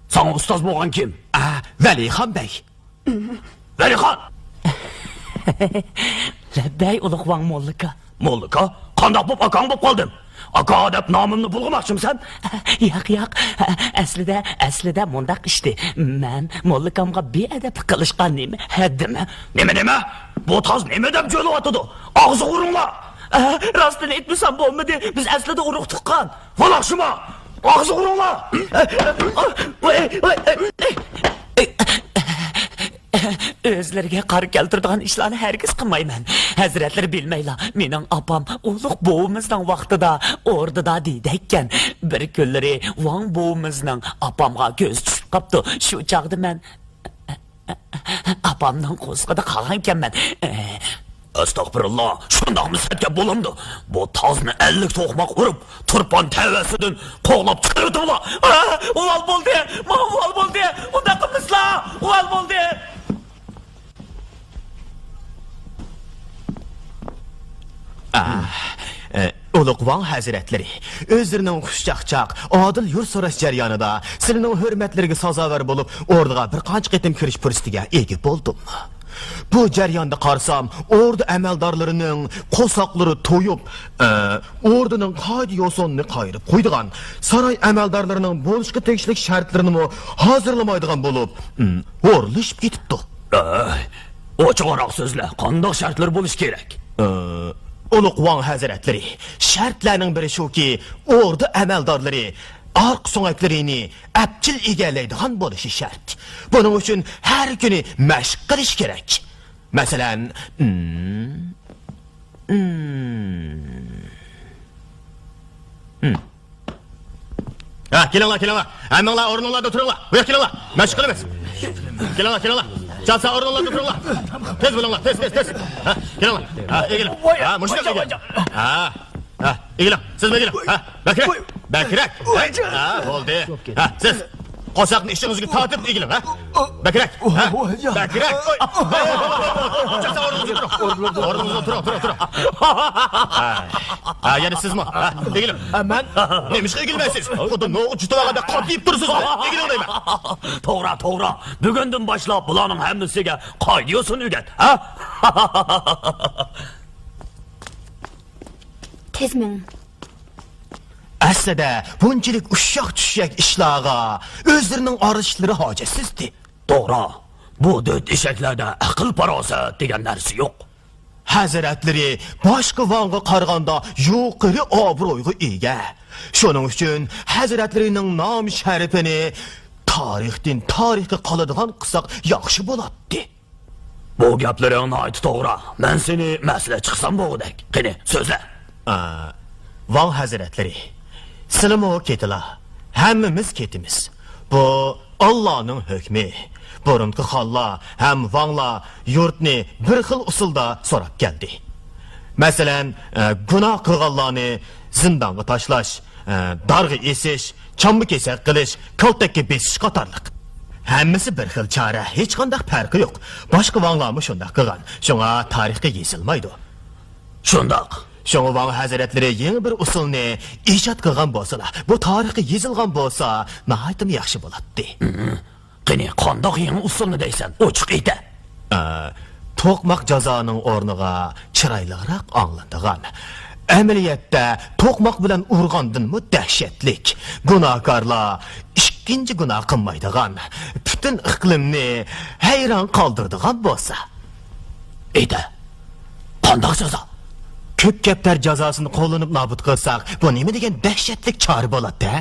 ساڭا ئۇستاز بولغان كىم؟ ئا، ۋەلىخان بەگ. ۋەلىخان! لەببەي، ئۇلۇغ ۋاڭ موللىكا. موللىكا؟ قانداق بوپ ئاكاڭ بوپ قالدىم؟ ئاكا دەپ نامىمنى بۇلغىماقچىمسەن؟ ياق، ياق. ئەسلىدە، ئەسلىدە مۇنداق ئىشتى. مەن موللىكامغا بىئەدەپلىك قىلىشقا نېمە ھەددىم؟ نېمە، نېمە؟ بۇ تاز نېمە دەپ جۆلىۋاتىدۇ؟ ئاغزىغا ئۇرۇڭلار! ئە، راستىنى ئېيتمىسام بولمىدى. بىز ئەسلىدە ئۇرۇق تۇغقان. ۋالاقشىما! ئاغزىغا ئۇرۇڭلار! ئۆزلىرىگە قارا كەلتۈرىدىغان ئىشلارنى ھەرگىز قىلمايمەن. ھەزرەتلىرى بىلمەيلا، مېنىڭ ئاپام ئۇلۇغ بوۋىمىزنىڭ ۋاقتىدا ئوردىدا دېيىدىكەن. بىر كۈنلىرى ۋاڭ بوۋىمىزنىڭ ئاپامغا كۆزى چۈشۈپ قاپتۇ. شۇ چاغدا مەن ئاپامنىڭ قورسىقىدا قالغانىكەنمەن. ئەستەغپىرۇللا، شۇنداقمۇ سەت گەپ بولامدۇ؟ بۇ تازنى ئەللىك توقماق ئۇرۇپ، تۇرپان تەۋەسىدىن قوغلاپ چىقىرىۋېتىڭلار. ئا، ئۇۋال بولدى، ماڭا ئۇۋال بولدى. ئۇنداق قىلمىسىلا، ئۇۋال بولدى. ئا، ئە، ئۇلۇغ ۋاڭ ھەزرەتلىرى، ئۆزلىرىنىڭ خۇشچاقچاق، ئادىل يۇرت سوراش جەريانىدا سىلىنىڭ ھۆرمەتلىرىگە سازاۋەر بولۇپ، ئوردىغا بىر قانچە قېتىم كىرىش پۇرسىتىگە ئىگە بولدۇم. بۇ جەرياندا قارىسام، ئوردا ئەمەلدارلىرىنىڭ قورساقلىرى تويۇپ، ئە، ئوردىنىڭ قائىدە-يوسۇنىنى قايرىپ قويىدىغان، ساراي ئەمەلدارلىرىنىڭ بولۇشقا تېگىشلىك شەرتلىرىنىمۇ ھازىرلىمايدىغان بولۇپ، ھورلىشىپ كېتىپتۇ. ئەي، ئوچۇقراق سۆزلە، قانداق شەرتلەر بولۇشى كېرەك؟ ئە، ئۇلۇغ ۋاڭ ھەزرەتلىرى، شەرتلەرنىڭ بىرى شۇكى، ئوردا ئەمەلدارلىرى ئارقا سۆڭەكلىرىنى ئەپچىل ئىگىلەيدىغان بولۇشى شەرت. بۇنىڭ ئۈچۈن ھەر كۈنى مەشىق قىلىش كېرەك. مەسىلەن، ھە، كېلىڭلار، كېلىڭلار. ھەممىڭلار ئورنۇڭلاردا تۇرۇڭلار. بۇ ياق كېلىڭلار. مەشىق قىلىمىز. كېلىڭلار، كېلىڭلار. چاتسا ئورنۇڭلاردا تۇرۇڭلار. تېز بولۇڭلار، تېز، تېز، تېز. ھە، كېلىڭلار. ھە، ئېگىلىڭ. ھە، مۇشۇنداق ئېگىلىڭ. ھە. ھە، ئېگىلىڭ، سىزمۇ ئېگىلىڭ. ھە، بەكرەك، بەكرەك. ھە، بولدى. ھە، سىز قورساقنى ئىچىڭىزگە تارتىپ ئېگىلىڭ، ھە. بەكرەك، ھە، بەكرەك. ئورنىڭىزدا تۇرۇڭ، ئورنىڭىزدا تۇرۇڭ، تۇرۇڭ، تۇرۇڭ. ھە، يەنە سىزمۇ، ھە، ئېگىلىڭ. ھە، مەن. نېمىشقا ئېگىلمەيسىز؟ خۇددى نوغا جۇتۇۋالغاندەك قاتىيىپ تۇرىسىز. ئېگىلىڭ دەيمەن. توغرا، توغرا. بۈگۈندىن باشلاپ بۇلارنىڭ ھەممىسىگە قائىدە-يوسۇن ئۆگەت، ھە؟ تېز مېڭىڭ. ئەسلىدە بۇنچىلىك ئۇششاق-چۈششەك ئىشلارغا ئۆزلىرىنىڭ ئارىلىشىشلىرى ھاجەتسىزدى. توغرا، بۇ دۆت ئېشەكلەردە ئەقىل-پاراسەت دېگەن نەرسە يوق. ھەزرەتلىرى باشقا ۋاڭغا قارىغاندا يۇقىرى ئابرۇيغا ئىگە. شۇنىڭ ئۈچۈن ھەزرەتلىرىنىڭ نام-شەرىپىنى تارىختىن تارىخقا قالىدىغان قىلساق ياخشى بولاتتى. بۇ گەپلىرىڭ ناھايىتى توغرا. مەن سېنى مەسلىھەتچى قىلسام بولغۇدەك. قېنى، سۆزلە. ئا، ۋاڭ ھەزرەتلىرى، سىلىمۇ كېتىلا. ھەممىمىز كېتىمىز. بۇ ئاللانىڭ ھۆكمى. بۇرۇنقى خانلار ھەم ۋاڭلار يۇرتنى بىر خىل ئۇسۇلدا سوراپ كەلدى. مەسىلەن، ئە، گۇناھ قىلغانلارنى زىندانغا تاشلاش، ئە، دارغا ئېسىش، چامما-كېسەك قىلىش، كالتەككە بېسىش قاتارلىق. ھەممىسى بىر خىل چارە، ھېچقانداق پەرقى يوق. باشقا ۋاڭلارمۇ شۇنداق قىلغان. شۇڭا تارىخقا يېزىلمايدۇ. شۇنداق. شۇڭا ۋاڭ ھەزرەتلىرى يېڭى بىر ئۇسۇلنى ئىجاد قىلغان بولسىلا، بۇ تارىخقا يېزىلغان بولسا، ناھايىتىمۇ ياخشى بولاتتى. قېنى، قانداق يېڭى ئۇسۇلنى دەيسەن؟ ئوچۇق ئېيتە. ئا، توقماق جازانىڭ ئورنىغا چىرايلىقراق ئاڭلىنىدىغان، ئەمەلىيەتتە توقماق بىلەن ئۇرغاندىنمۇ دەھشەتلىك، گۇناھكارلار ئىككىنچى گۇناھ قىلمايدىغان، پۈتۈن ئىقلىمنى ھەيران قالدۇرىدىغان بولسا. ئېيتە، قانداق جازا؟ كۆك كەپتەر جازاسىنى قوللىنىپ نابۇت قىلساق، بۇ نېمە دېگەن دەھشەتلىك چارە بولاتتى، ھە؟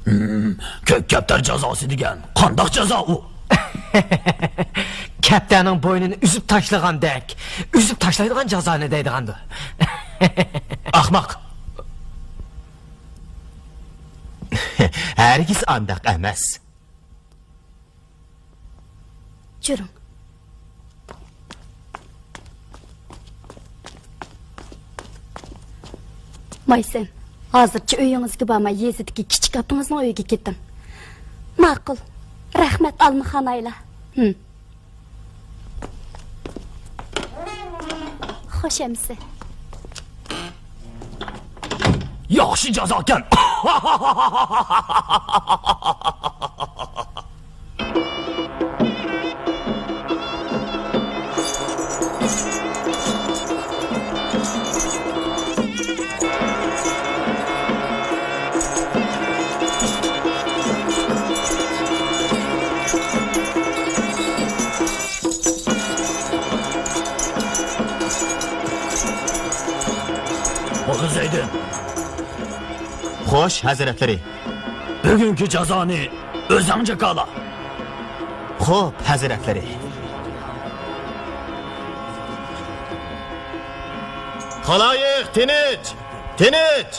ھىم، كۆك كەپتەر جازاسى دېگەن قانداق جازا ئۇ؟ كەپتەرنىڭ بوينىنى ئۈزۈپ تاشلىغاندەك، ئۈزۈپ تاشلايدىغان جازانى دەيدىغاندۇ. ئاخماق! ھەرگىز ئانداق ئەمەس. جۈرۈڭ. مايسەم، ھازىرچە ئۆيىڭىزگە بارماي، يېزىدىكى كىچىك ئاپىڭىزنىڭ ئۆيىگە كېتىڭ. ماقۇل. رەھمەت، ئالمىخان ئايلا. ھىم. خوش ئەمىسە. ياخشى جازاكەن. ئوغۇز زەيدىن. خوش، ھەزرەتلىرى. بۈگۈنكى جازانى ئۆزۈڭ جاكالا. خوپ، ھەزرەتلىرى. خالايىق، تىنچ! تىنچ!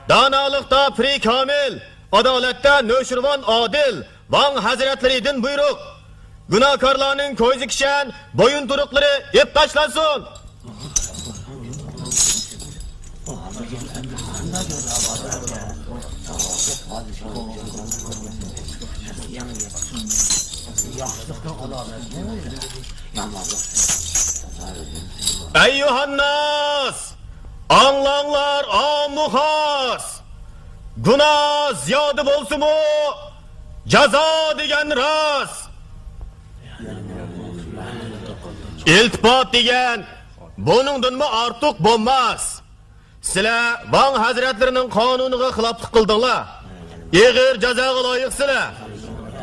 دانالىقتا پىرى كامىل، ئادالەتتە نۆشىرۋان ئادىل، ۋاڭ ھەزرەتلىرىدىن بۇيرۇق. گۇناھكارلارنىڭ كويزا كىشەن، بويۇنتۇرۇقلىرى ئېلىپ تاشلانسۇن. ئەييۇھەنناس! ئاڭلاڭلار، ئامۇ خاس! گۇناھ زىيادە بولسىمۇ، جازا دېگەن راست! ئىلتىپات دېگەن بۇنىڭدىنمۇ ئارتۇق بولماس! سىلەر ۋاڭ ھەزرەتلىرىنىڭ قانۇنىغا خىلاپلىق قىلدىڭلار. ئېغىر جازاغا لايىقسىلەر.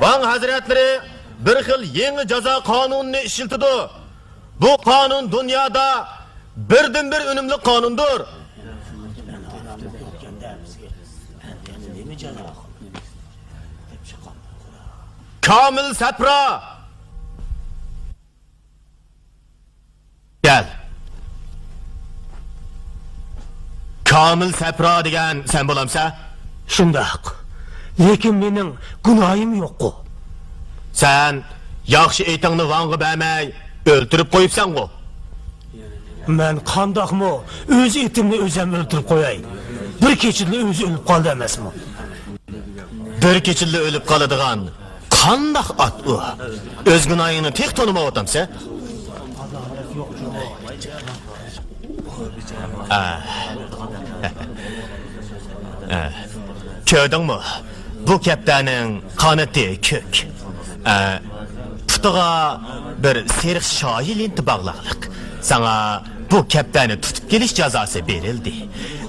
ۋاڭ ھەزرەتلىرى بىر خىل يېڭى جازا قانۇنىنى ئىشلىتىدۇ. بۇ قانۇن دۇنيادا بىردىنبىر ئۈنۈملۈك قانۇندۇر. كامىل سەپرا! كەل. كامىل سەپرا دېگەن سەن بولامسەن؟ شۇنداق. لېكىن مېنىڭ گۇناھىم يوققۇ. سەن ياخشى ئېتىڭنى ۋاڭغا بەرمەي ئۆلتۈرۈپ قويۇپسەنغۇ. مەن قانداقمۇ ئۆز ئېتىمنى ئۆزۈم ئۆلتۈرۈپ قوياي؟ بىر كېچىدىلا ئۆزى ئۆلۈپ قالدى ئەمەسمۇ؟ بىر كېچىدىلا ئۆلۈپ قالىدىغان قانداق ئات ئۇ؟ ئۆز گۇناھىڭنى تېخى تونۇمايۋاتامسەن؟ ئا. ئا. كۆردۈڭمۇ؟ بۇ كەپتەرنىڭ قانىتى كۆك. ئا، پۇتىغا بىر سېرىق شاھى لېنتا باغلاقلىق. ساڭا بۇ كەپتەرنى تۇتۇپ كېلىش جازاسى بېرىلدى.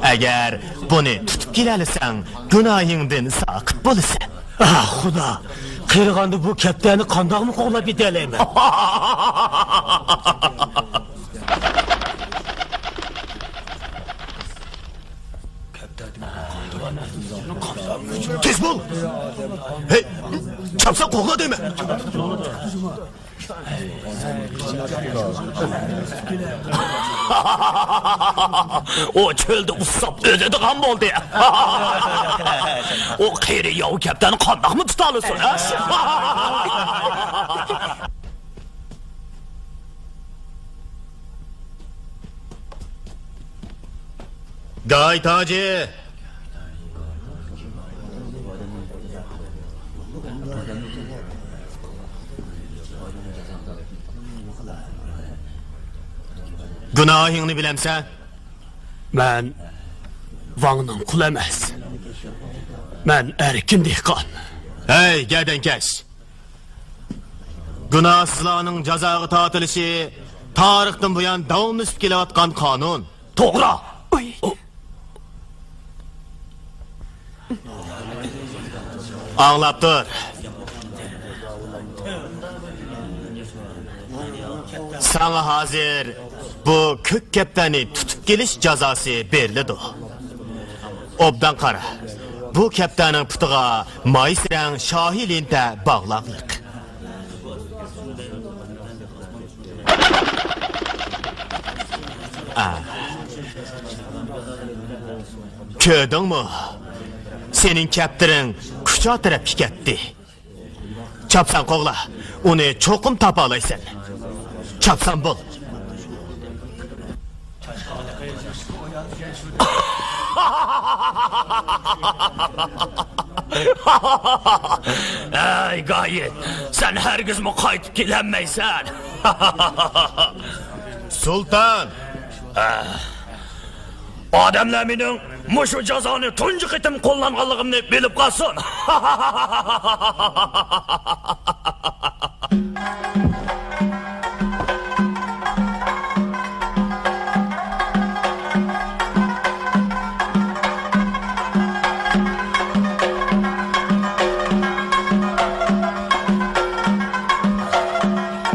ئەگەر بۇنى تۇتۇپ كېلەلىسەڭ، گۇناھىڭدىن ساقىت بولىسەن. ئاھ، خۇدا! قېرىغاندا بۇ كەپتەرنى قانداقمۇ قوغلاپ يېتەلەيمەن؟ تېز بول! ھەي، چاپسان قوغلا دەيمەن! ئۇ چۆلدە ئۇسساپ ئۆلىدىغان بولدى. ئۇ قېرى ياۋا كەپتەرنى قانداقمۇ تۇتالىسۇن، ھە؟ گاي تاجى! گۇناھىڭنى بىلەمسەن؟ مەن ۋاڭنىڭ قۇلى ئەمەس. مەن ئەركىن دېھقان. ھەي، گەدەنكەش! گۇناھسىزلارنىڭ جازاغا تارتىلىشى تارىختىن بۇيان داۋاملىشىپ كېلىۋاتقان قانۇن. توغرا. ئۇي. ئاڭلاپ تۇر. ساڭا ھازىر بۇ كۆك كەپتەرنى تۇتۇپ كېلىش جازاسى بېرىلىدۇ. ئوبدان قارا. بۇ كەپتەرنىڭ پۇتىغا مايسا رەڭ شاھى لېنتە باغلاقلىق. ئا. كۆردۈڭمۇ؟ سېنىڭ كەپتىرىڭ كۇچا تەرەپكە كەتتى. چاپسان قوغلا، ئۇنى چوقۇم تاپالايسەن. چاپسان بول. ئەي گايىت، سەن ھەرگىزمۇ قايتىپ كېلەلمەيسەن. سۇلتان! ئادەملەر مېنىڭ مۇشۇ جازانى تۇنجى قېتىم قوللانغانلىقىمنى بىلىپ قالسۇن.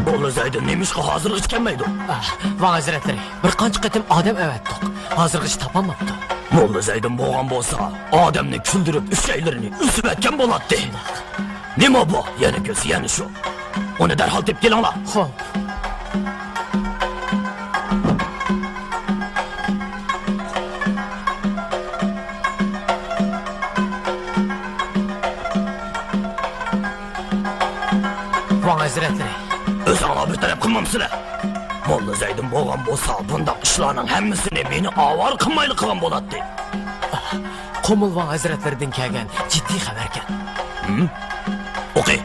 موللا زەيدىن نېمىشقا ھازىرغىچە كەلمەيدۇ؟ ئاھ، ۋاڭ ھەزرەتلىرى، بىر قانچە قېتىم ئادەم ئەۋەتتۇق. ھازىرغىچە تاپالماپتۇ. موللا زەيدىن بولغان بولسا، ئادەمنى كۈلدۈرۈپ، ئۈچەيلىرىنى ئۈزۈۋەتكەن بولاتتى. نېمە بۇ؟ يەنە كۆز، يەنە شۇ. ئۇنى دەرھال تېپىپ كېلىڭلار. خوپ. ۋاڭ ھەزرەتلىرى. ئۆزۈڭلار بىر تەرەپ قىلمامسىلەر؟ موللا زەيدىن بولغان بولسا، بۇنداق ئىشلارنىڭ ھەممىسىنى مېنى ئاۋارە قىلمايلا قىلغان بولاتتى. قۇمۇل ۋاڭ ھەزرەتلىرىدىن كەلگەن جىددىي خەۋەركەن. ھىم؟ ئوقۇي.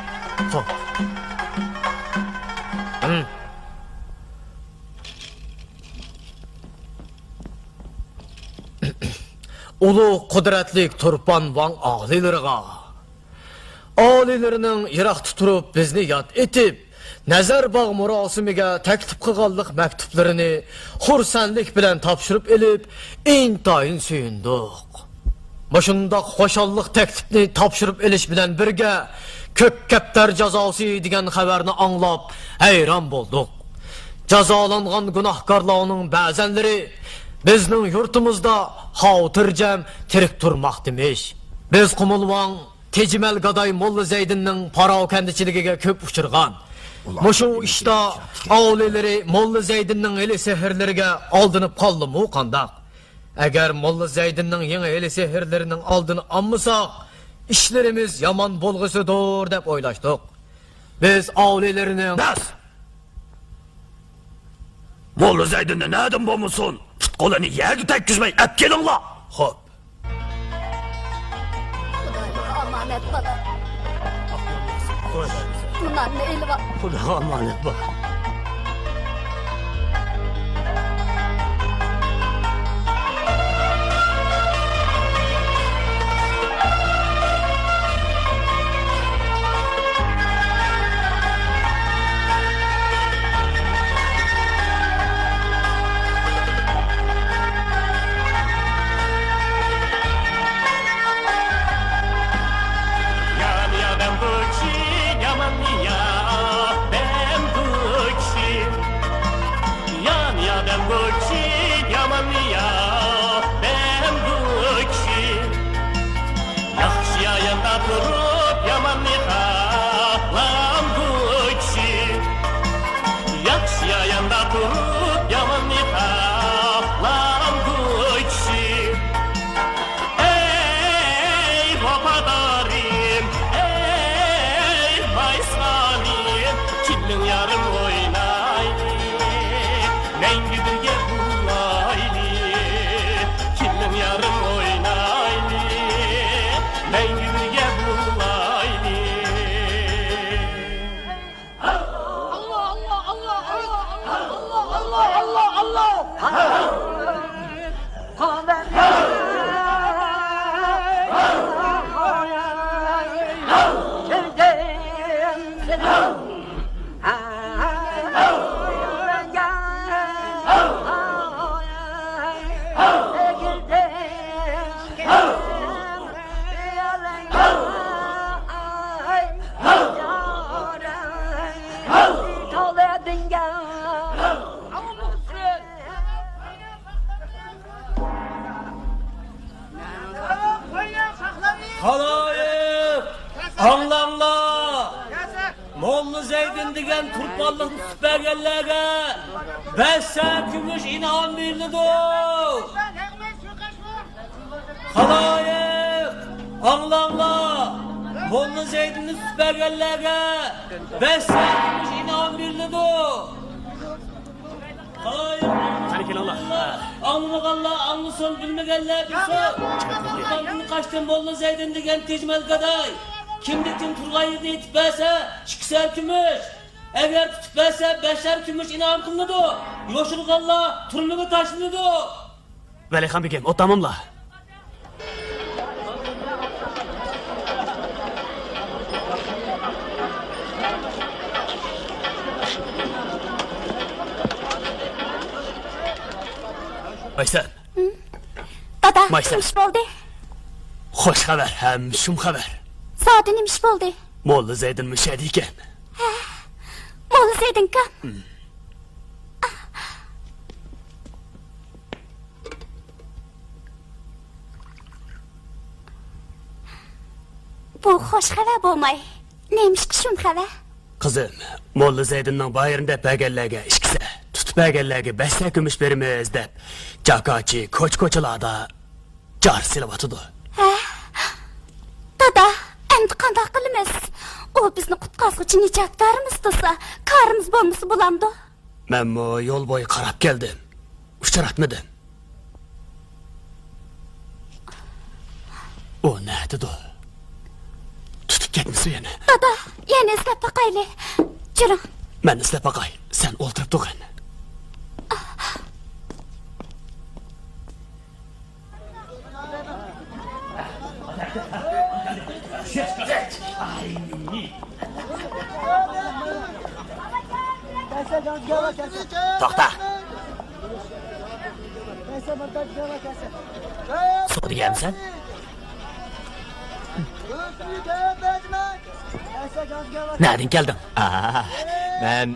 خوپ. ھىم. ئۇلۇغ قۇدرەتلىك تۇرپان ۋاڭ ئالىيلىرىغا، ئالىيلىرىنىڭ يىراقتا تۇرۇپ بىزنى ياد ئېتىپ، نەزەر باغ مۇراسىمىگە تەكلىپ قىلغانلىق مەكتۇپلىرىنى خۇرسەنلىك بىلەن تاپشۇرۇپ ئېلىپ، ئىنتايىن سۆيۈندۇق. مۇشۇنداق خۇشاللىق تەكلىپنى تاپشۇرۇپ ئېلىش بىلەن بىرگە، كۆك كەپتەر جازاسى دېگەن خەۋەرنى ئاڭلاپ ھەيران بولدۇق. جازالانغان گۇناھكارلارنىڭ بەزەنلىرى بىزنىڭ يۇرتىمىزدا خاتىرجەم تىرىك تۇرماقتىمىش. بىز قۇمۇلۋاڭ تېجىمەل گاداي موللا زەيدىننىڭ پاراۋانچىلىكىگە كۆپ ئۇچرىغان. مۇشۇ ئىشتا ئالىيلىرى موللا زەيدىننىڭ ھىيلە سېھىرلىرىگە ئالدىنىپ قالدىمۇ قانداق؟ ئەگەر موللا زەيدىننىڭ يېڭى ھىيلە سېھىرلىرىنىڭ ئالدىنى ئالمىساق، ئىشلىرىمىز يامان بولغۇسىدۇر دەپ ئويلاشتۇق. بىز ئالىيلىرىنىڭ بەس! موللا زەيدىننى نەدىن بولمىسۇن، پۇت-قولىنى يەرگە تەگكۈزمەي ئەپ كېلىڭلار! خوپ. خۇدايغا ئامانەت، بالا. بۇ ناننى ئېلىۋال. خۇداغا ئامانەت، بالا. يا، يا، بەم بۇ كىشى، يامان يا، بەم بۇ كىشى. يا، يا، بەم بۇ كىشى، يامان يا، بەم بۇ كىشى. ياخشى ياندا تۇرۇپ، ياماننى خالامدۇ كىشى. ياخشى ياندا تۇرۇپ، ياماننى خالامدۇ كىشى. ئەي ۋاپادارىم، ئەي ۋايسخانىم، كېلىڭ يارىم ئوينايلى، مەڭگۈ بىرگە بولايلى. كېلىڭ يارىم ئوينايلى، مەڭگۈ بىرگە بولايلى. خالايىق، ئاڭلاڭلار! موللا زەيدىن دېگەن تۇرپانلىقنى تۇتۇپ بەرگەنلەرگە بەش سەن كۈمۈش ئىنئام بېرىلىدۇ. خالايىق، ئاڭلاڭلار! موللا زەيدىننى تۇتۇپ بەرگەنلەرگە بەش سەن كۈمۈش ئىنئام بېرىلىدۇ. خالايىق، قېنى كېلىڭلار. ئاڭلىمىغانلار ئاڭلىسۇن، بىلمىگەنلەر بىلسۇن. قاچتىن موللا زەيدىن دېگەن تېجىمەل گاداي، كىمدە كىم تۇرغان يېرىدىن ئېيتىپ بەرسە، ئىككى سەن كۈمۈش، ئەگەر تۇتۇپ بەرسە، بەشەر كۈمۈش ئىنئام قىلىنىدۇ. يوشۇرغانلار تۈرمىگە تاشلىنىدۇ. ۋەلىخان بېگىم، ئوت تاماملا. مايسەن. دادا، مايسەن. نېمە ئىش بولدى؟ خوش خەۋەر ھەم شۇم خەۋەر. زادى نېمە ئىش بولدى؟ موللا زەيدىن مۇشۇ يەردە ئىكەن. ھە، موللا زەيدىنكەن. بۇ خوش خەۋەر بولماي، نېمىشقا شۇم خەۋەر؟ قىزىم، موللا زەيدىننىڭ بايرىنى دەپ بەرگەنلەرگە ئىككى سە، تۇتۇپ بەرگەنلەرگە بەش سە كۈمۈش بېرىمىز دەپ، جاكارچى كوچا-كوچىلاردا جار سېلىۋاتىدۇ. ھە؟ دادا، ئەمدى قانداق قىلىمىز؟ ئۇ بىزنى قۇتقازغۇچى نىجاتكارىمىز تۇرسا، كارىمىز بولمىسا بولامدۇ؟ مەنمۇ يول بويى قاراپ كەلدىم. ئۇچراتمىدىم. ئۇ نەدىدۇ؟ تۇتۇپ كەتمىسۇن يەنە. دادا، يەنە ئىزدەپ باقايلى. جۈرۈڭ. مەن ئىزدەپ باقاي. سەن ئولتۇرۇپ تۇرغىن. توختا. سودا يەمسەن؟ نەدىن كەلدىڭ؟ ئا، مەن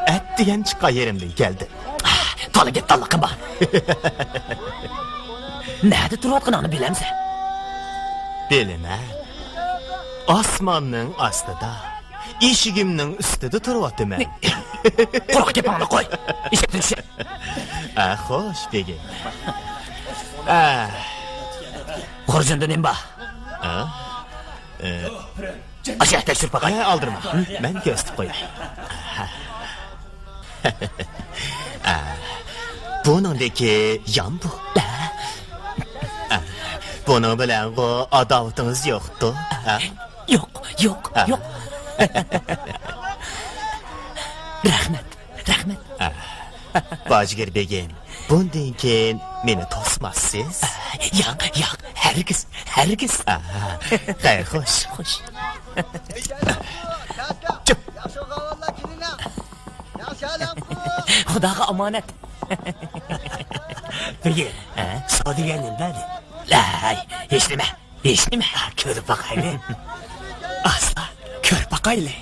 ئەتىگەن چىققان يېرىمدىن كەلدىم. ئا، تولا گەپدانلىقىم بار. نەدە تۇرۇۋاتقىنىڭنى بىلەمسەن؟ بىلىمەن. ئاسماننىڭ ئاستىدا، ئىشىكىمنىڭ ئۈستىدە تۇرۇۋاتىمەن. قۇرۇق گېپىڭنى قوي. ئىشىكتىن چۈش. ئا، خوش، بېگىم. ئا. خۇرجۇندا نېمە بار؟ ئا؟ ئە. ئاشۇ يەردە تەكشۈرۈپ باقاي. ئە، ئالدىرىما. مەن كۆرسىتىپ قوياي. ئە، بۇنىڭدىكى يام بۇ. ئە، بۇنىڭ بىلەنغۇ ئاداۋىتىڭىز يوقتۇ؟ ئە؟ يوق، يوق، ئە. يوق. رەھمەت. رەھمەت. ئا، باجىگىر بېگىم، بۇندىن كېيىن مېنى توسماسسىز؟ ياق، ياق، ھەرگىز، ھەرگىز. ئا، خەير، خوش. خوش. خۇداغا ئامانەت. بېگىم، ھە؟ سودا دېگەن نېمە بەردى؟ لاي، ھېچنېمە. ھېچنېمە. كۆرۈپ باقايلى. ئاستا كۆرۈپ باقايلى.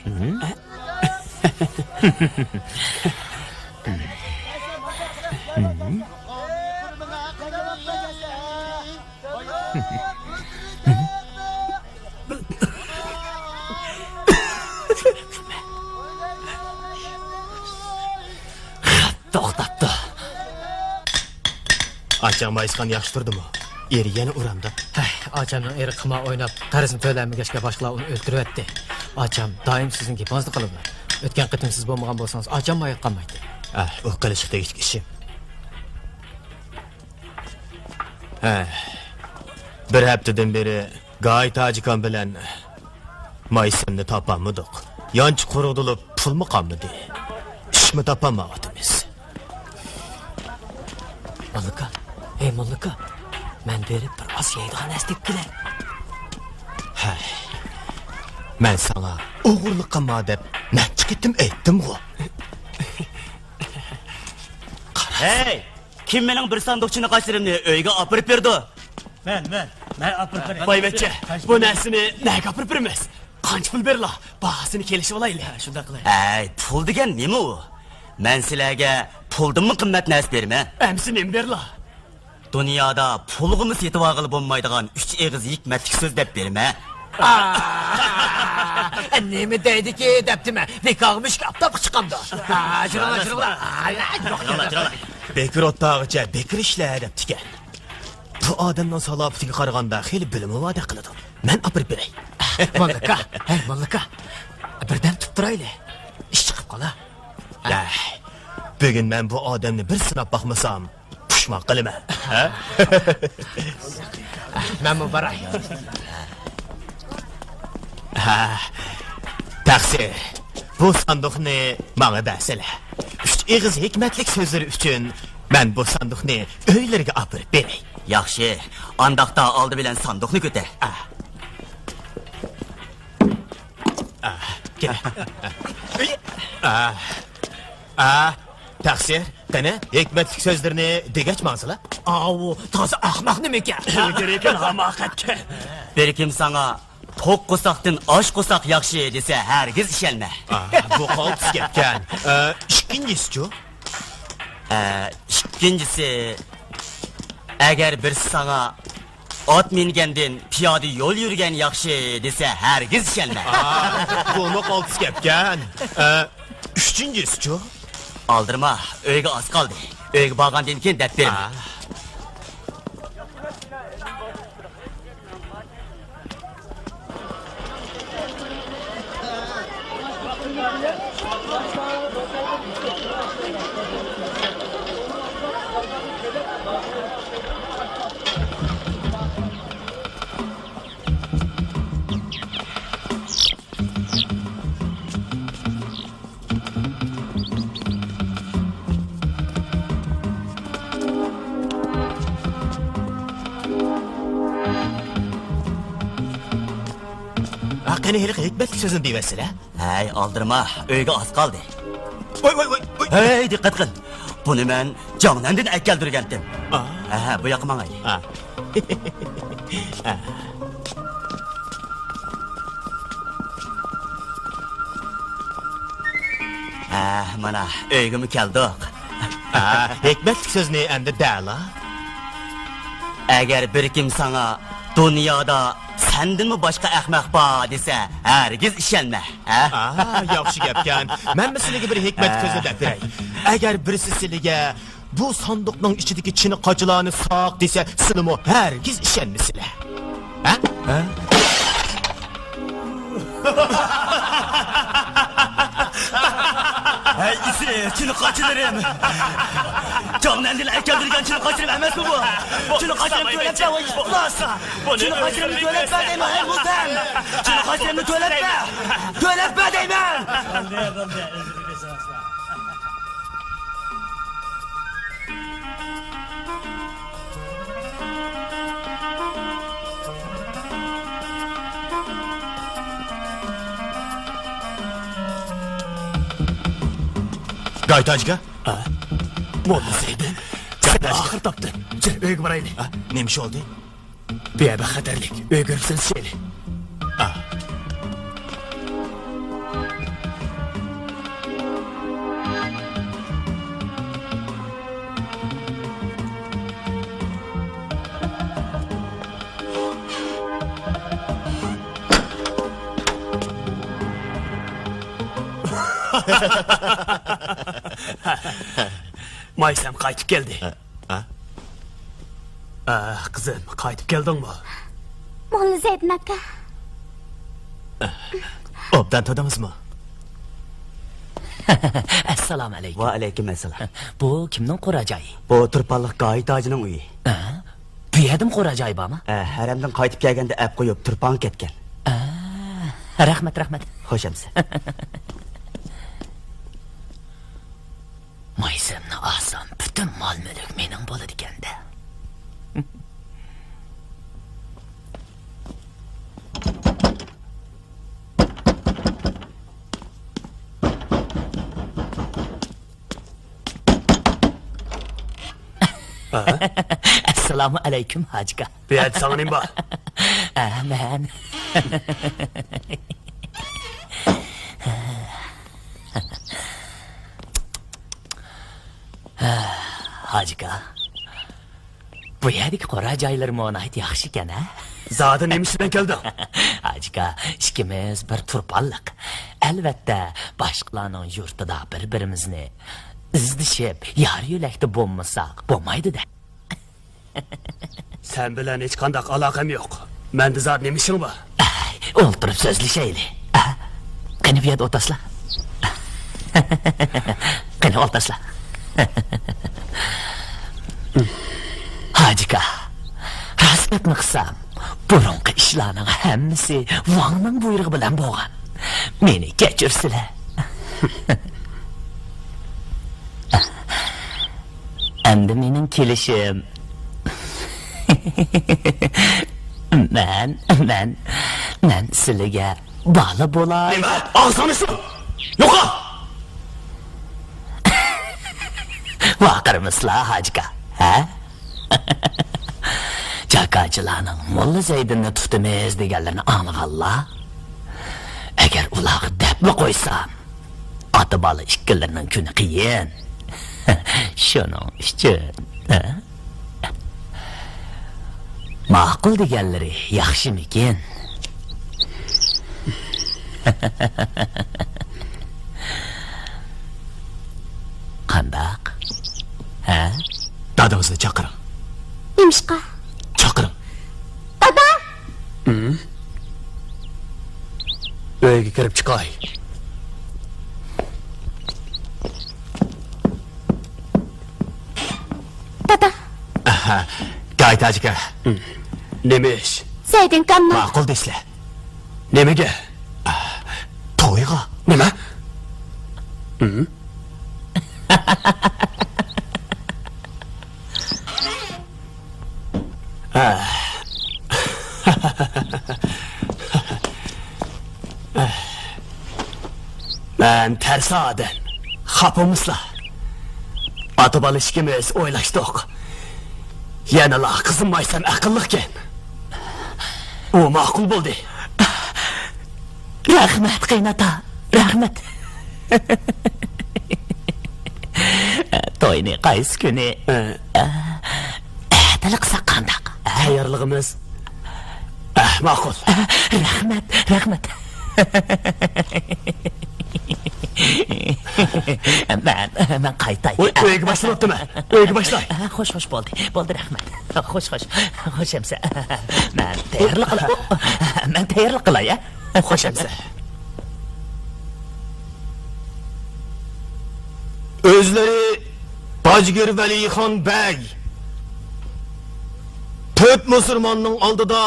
توختاپتۇ. ئاچاڭ مايسىخان ياخشى تۇردىمۇ؟ ئېرى يەنە ئۇرامدا. ھەي، ئاچامنىڭ ئېرى قىمار ئويناپ، قەرزنى تۆلەيمىگەچكە باشقىلار ئۇنى ئۆلتۈرۈۋەتتى. ئاچام دائىم سىزنىڭ گېپىڭىزنى قىلىدۇ. ئۆتكەن قېتىم سىز بولمىغان بولسىڭىز، ئاچاممۇ ھايات قالمايتتى. ئەھ، ئۇ قىلىشقا تېگىشلىك ئىشىم. ھە، بىر ھەپتىدىن بېرى گاي تاجىكام بىلەن مايسىننى تاپالمىدۇق. يانچۇق قۇرۇدۇلۇپ پۇلمۇ قالمىدى. ئىشمۇ تاپالمايۋاتىمىز. موللاكا، ھەي موللاكا، مەن بېرىپ بىر ئاز يەيدىغان نەرسە تېپىپ كېلەي. ھەي، مەن ساڭا ئوغرىلىق قىلما دەپ نەچچە قېتىم ئېيتتىمغۇ. ھەي! كىم مېنىڭ بىر ساندۇقچىنى قاچىلىرىمنى ئۆيگە ئاپىرىپ بېرىدۇ؟ مەن، مەن، مەن ئاپىرىپ بېرەي. بايۋەچچە، بۇ نەرسىنى نەگە ئاپىرىپ بېرىمىز؟ قانچە پۇل بېرىلا؟ باھاسىنى كېلىشىۋالايلى. ھە، شۇنداق قىلاي. ھەي، پۇل دېگەن نېمە ئۇ؟ مەن سىلەرگە پۇلدىنمۇ قىممەت نەرسە بېرىمەن. ئەمىسە نېمە بېرىلا؟ دۇنيادا پۇلغىمۇ سېتىۋالغىلى بولمايدىغان ئۈچ ئېغىز ھېكمەتلىك سۆز دەپ بېرىمەن. ئا، نېمە دەيدىكى دەپتىمەن، نىكاھغا مۈشۈك ئاپتاپقا چىقامدۇ؟ ئا، جۇرۇڭلار، جۇرۇڭلار. ئا، يا، ياق، ياق، ياق. جۇرۇڭلار، جۇرۇڭلار. بېكىر ئوتتاغىچە بېكىر ئىشلە دەپتىكەن. بۇ ئادەمنىڭ سالاپىتىگە قارىغاندا خېلى بىلىمى باردەك قىلىدۇ. مەن ئاپىرىپ بېرەي. موللاكا، ھەي، موللاكا. بىردەم تۇرۇپ تۇرايلى. ئىش چىقىپ قالا. ھە، بۈگۈن مەن بۇ ئادەمنى بىر سىناپ باقمىسام، پۇشمان قىلىمەن. ھە؟ مەنمۇ باراي. ھە، تەقسىر، بۇ ساندۇقنى ماڭا بەرسىلە. ئۈچ ئېغىز ھېكمەتلىك سۆزلىرى ئۈچۈن مەن بۇ ساندۇقنى ئۆيلىرىگە ئاپىرىپ بېرەي. ياخشى، ئانداقتا ئالدى بىلەن ساندۇقنى كۆتەر. ئا. ئا، كېلە. ئا. ئا، تەقسىر، قېنى، ھېكمەتلىك سۆزلىرىنى دېگەچ ماڭسىلا. ئاۋۇ، تازا ئەخمەق نېمىكەن؟ ئىلگىرىكىن ھاماقەتكەن. بىر كىم ساڭا توق قورساقتىن ئاچ قورساق ياخشى دېسە، ھەرگىز ئىشەنمە. ئا، بۇ قالتىس گەپكەن. ئە، ئىككىنچىسىچۇ؟ ئە، ئىككىنچىسى، ئەگەر بىرسى ساڭا ئات مىنگەندىن پىيادە يول يۈرگەن ياخشى دېسە، ھەرگىز ئىشەنمە. ئا، بۇمۇ قالتىس گەپكەن. ئە، ئۈچىنچىسىچۇ؟ ئالدىرىما، ئۆيگە ئاز قالدى. ئۆيگە بارغاندىن كېيىن دەپ بېرىمەن. ئا. قېنى، ھېلىقى ھېكمەتلىك سۆزنى دېيىۋەتسىلە. ھەي، ئالدىرىما، ئۆيگە ئاز قالدى. ۋاي، ۋاي، ۋاي، ۋاي. ھەي، دىققەت قىل. بۇنى مەن جاڭنەندىن ئەكەلدۈرگەنتىم. ئا. ھە، ھە، بۇ ياققا ماڭايلى. ئا. ئا. ھە، مانا، ئۆيگىمۇ كەلدۇق. ھە، ھېكمەتلىك سۆزنى ئەمدى دەلا. ئەگەر بىر كىم ساڭا، «دۇنيادا سەندىنمۇ باشقا ئەخمەق بار» دېسە، ھەرگىز ئىشەنمە، ھە؟ ئا، ياخشى گەپكەن. مەنمۇ سىلىگە بىر ھېكمەتلىك سۆزنى دەپ بېرەي. ئەگەر بىرسى سىلىگە، «بۇ ساندۇقنىڭ ئىچىدىكى چىنە قاچىلارنى ساق» دېسە، سىلىمۇ ھەرگىز ئىشەنمىسىلە. ھە؟ ھە؟ ھەي، ئىسى، چىنە قاچىلىرىم. جاڭنەندىن ئەكەلدۈرگەن چىنە قاچىلىرىم ئەمەسمۇ بۇ؟ چىنە قاچىلىرىمنى تۆلەپ بەر، ۋاي ئىپلاس! چىنە قاچىلىرىمنى تۆلەپ بەر دەيمەن، ھەي، مۇتەم! چىنە قاچىلىرىمنى تۆلەپ بەر! تۆلەپ بەر دەيمەن! گايتاجىكا. ئا؟ موللا زەيدىن، سەن ئاخىر تاپتىڭ. يۈر، ئۆيگە بارايلى. ئا، نېمە ئىش بولدى؟ بۇ يەر بەك خەتەرلىك. ئۆيگە كىرىپ سۆزلىشەيلى. ئا. مايسەم قايتىپ كەلدى. ئا؟ ئا، قىزىم، قايتىپ كەلدىڭمۇ؟ موللا زەيدىن ئاكا. ئوبدان تۇردىڭىزمۇ؟ ئەسسالامۇ ئەلەيكۇم. ۋەئەلەيكۇم ئەسسالام. بۇ كىمنىڭ قورا جايى؟ بۇ تۇرپانلىق گايىت ھاجىنىڭ ئۆيى. ئا؟ بۇ يەردىمۇ قورا جايى بارمۇ؟ ئە، ھەرەمدىن قايتىپ كەلگەندە ئەپ قويۇپ، تۇرپانغا كەتكەن. ئا، رەھمەت، رەھمەت. خوش ئەمىسە. مايسەمنى ئالسام، پۈتۈن مال-مۈلۈك مېنىڭ بولىدىكەن-دە. ئەسسالامۇ ئەلەيكۇم، ھاجىكا. بۇ يەردە ساڭا نېمە بار؟ ئە، مەن. ھاجىكا، بۇ يەردىكى قورا جايلىرىمۇ ناھايىتى ياخشىكەن، ھە؟ زادى نېمە ئىش بىلەن كەلدىڭ؟ ھاجىكا، ئىككىمىز بىر تۇرپانلىق. ئەلۋەتتە، باشقىلارنىڭ يۇرتىدا بىر-بىرىمىزنى ئىزدىشىپ، يار-يۆلەكتە بولمىساق بولمايدۇ-دە. سەن بىلەن ھېچقانداق ئالاقەم يوق. مەندە زادى نېمە ئىشىڭ بار؟ ئەي، ئولتۇرۇپ سۆزلىشەيلى. ئە؟ قېنى، بۇ يەردە ئولتۇرسىلا. قېنى، ئولتۇرسىلا. ھاجىكا، راست گەپنى قىلسام، بۇرۇنقى ئىشلارنىڭ ھەممىسى ۋاڭنىڭ بۇيرۇقى بىلەن بولغان. مېنى كەچۈرسىلە. ئەمدى مېنىڭ كېلىشىم. مەن، مەن، مەن سىلىگە بالا بولاي. نېمە؟ ئاغزىڭنى سۇ! يوقال! ۋارقىرىمىسىلا، ھاجىكا، ھە؟ جاكارچىلارنىڭ موللا زەيدىننى تۇتىمىز دېگەنلىرىنى ئاڭلىغانلا؟ ئەگەر ئۇلارغا دەپلا قويسام، ئاتا-بالا ئىككىلىرىنىڭ كۈنى قىيىن. شۇنىڭ ئۈچۈن، ھە؟ ماقۇل دېگەنلىرى ياخشىمىكىن؟ قانداق؟ ھە؟ دادىڭىزنى چاقىرىڭ. نېمىشقا؟ چاقىرىڭ. دادا! ھىم؟ ئۆيگە كىرىپ چىقاي. دادا! ئاھا، گايتاجىكا. ھىم. نېمە ئىش؟ زەيدىن كامما. ماقۇل دېسىلە. نېمىگە؟ تويغا. نېمە؟ ھىم؟ ھە. مەن تەرسا ئادەم. خاپىمىسىلا؟ ئاتا-بالا ئىككىمىز ئويلاشتۇق. يەنىلا قىزىم مايسام ئەقىللىقكەن. ئۇ ماقۇل بولدى. رەھمەت، قېيىنئاتا. رەھمەت. توينى قايسى كۈنى؟ ئە. ئەتىلا قىلساق قانداق؟ تەييارلىقىمىز. ئە، ماقۇل. رەھمەت، رەھمەت. مەن، مەن قايتاي. ئۆي، ئۆيگە باشلاۋاتىمەن. ئۆيگە باشلاي. خوش، خوش، بولدى. بولدى، رەھمەت. خوش، خوش. خوش ئەمسە. مەن تەييارلىق قىلاي. مەن تەييارلىق قىلاي، ھە؟ خوش ئەمسە. ئۆزلىرى باجگىر ۋەلىخان بەگ تۆت مۇسۇلماننىڭ ئالدىدا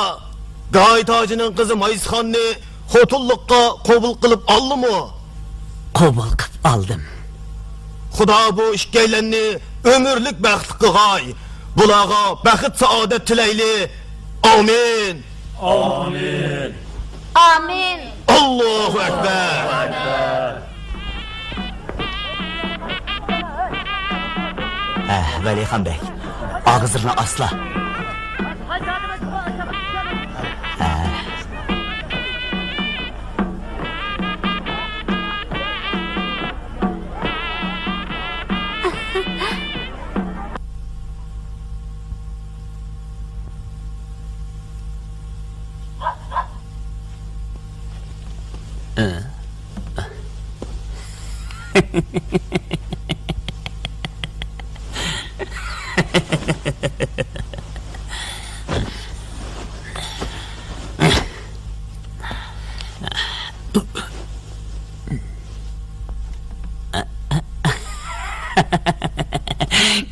گايىت ھاجىنىڭ قىزى مايسىخاننى خوتۇنلۇققا قوبۇل قىلىپ ئالدىمۇ؟ قوبۇل قىپ ئالدىم. خۇدا بۇ ئىككىيلەننى ئۆمۈرلۈك بەختلىك قىلغاي. بۇلارغا بەخت-سائادەت تىلەيلى. ئامىن. ئامىن. ئامىن. ئاللاھۇ ئەكبەر. ھە، ۋەلىخان بەگ، ئاغزىڭنى ئاسلا. ھە.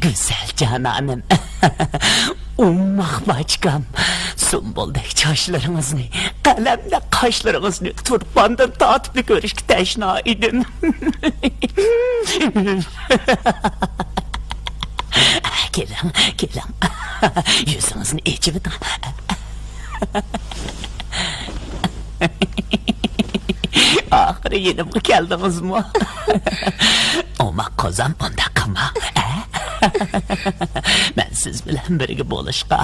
گۈزەل جانانىم، ئوماق باچكام، سۇمبۇلدەك چاچلىرىڭىزنى، قەلەمدەك قاشلىرىڭىزنى تۇرپاندىن تارتىپلا كۆرۈشكە تەشنا ئىدىم. كېلىڭ، كېلىڭ، يۈزىڭىزنى ئېچىۋېتىڭ. ئاخىرى يېنىمغا كەلدىڭىزمۇ؟ ئوماق قوزام، ئۇنداق قىلماڭ، ھە؟ مەن سىز بىلەن بىرگە بولۇشقا،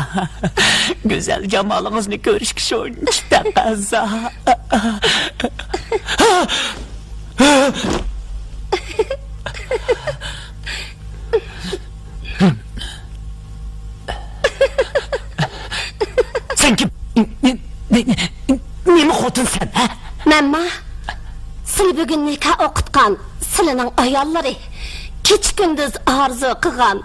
گۈزەل جامالىڭىزنى كۆرۈشكە شۇنچە تەقەززا. سەن كىم؟ نېمە خوتۇن سەن، ھە؟ مەنما سىلى بۈگۈن نىكاھ ئوقۇتقان سىلىنىڭ ئاياللىرى، كېچە-كۈندۈز ئارزۇ قىلغان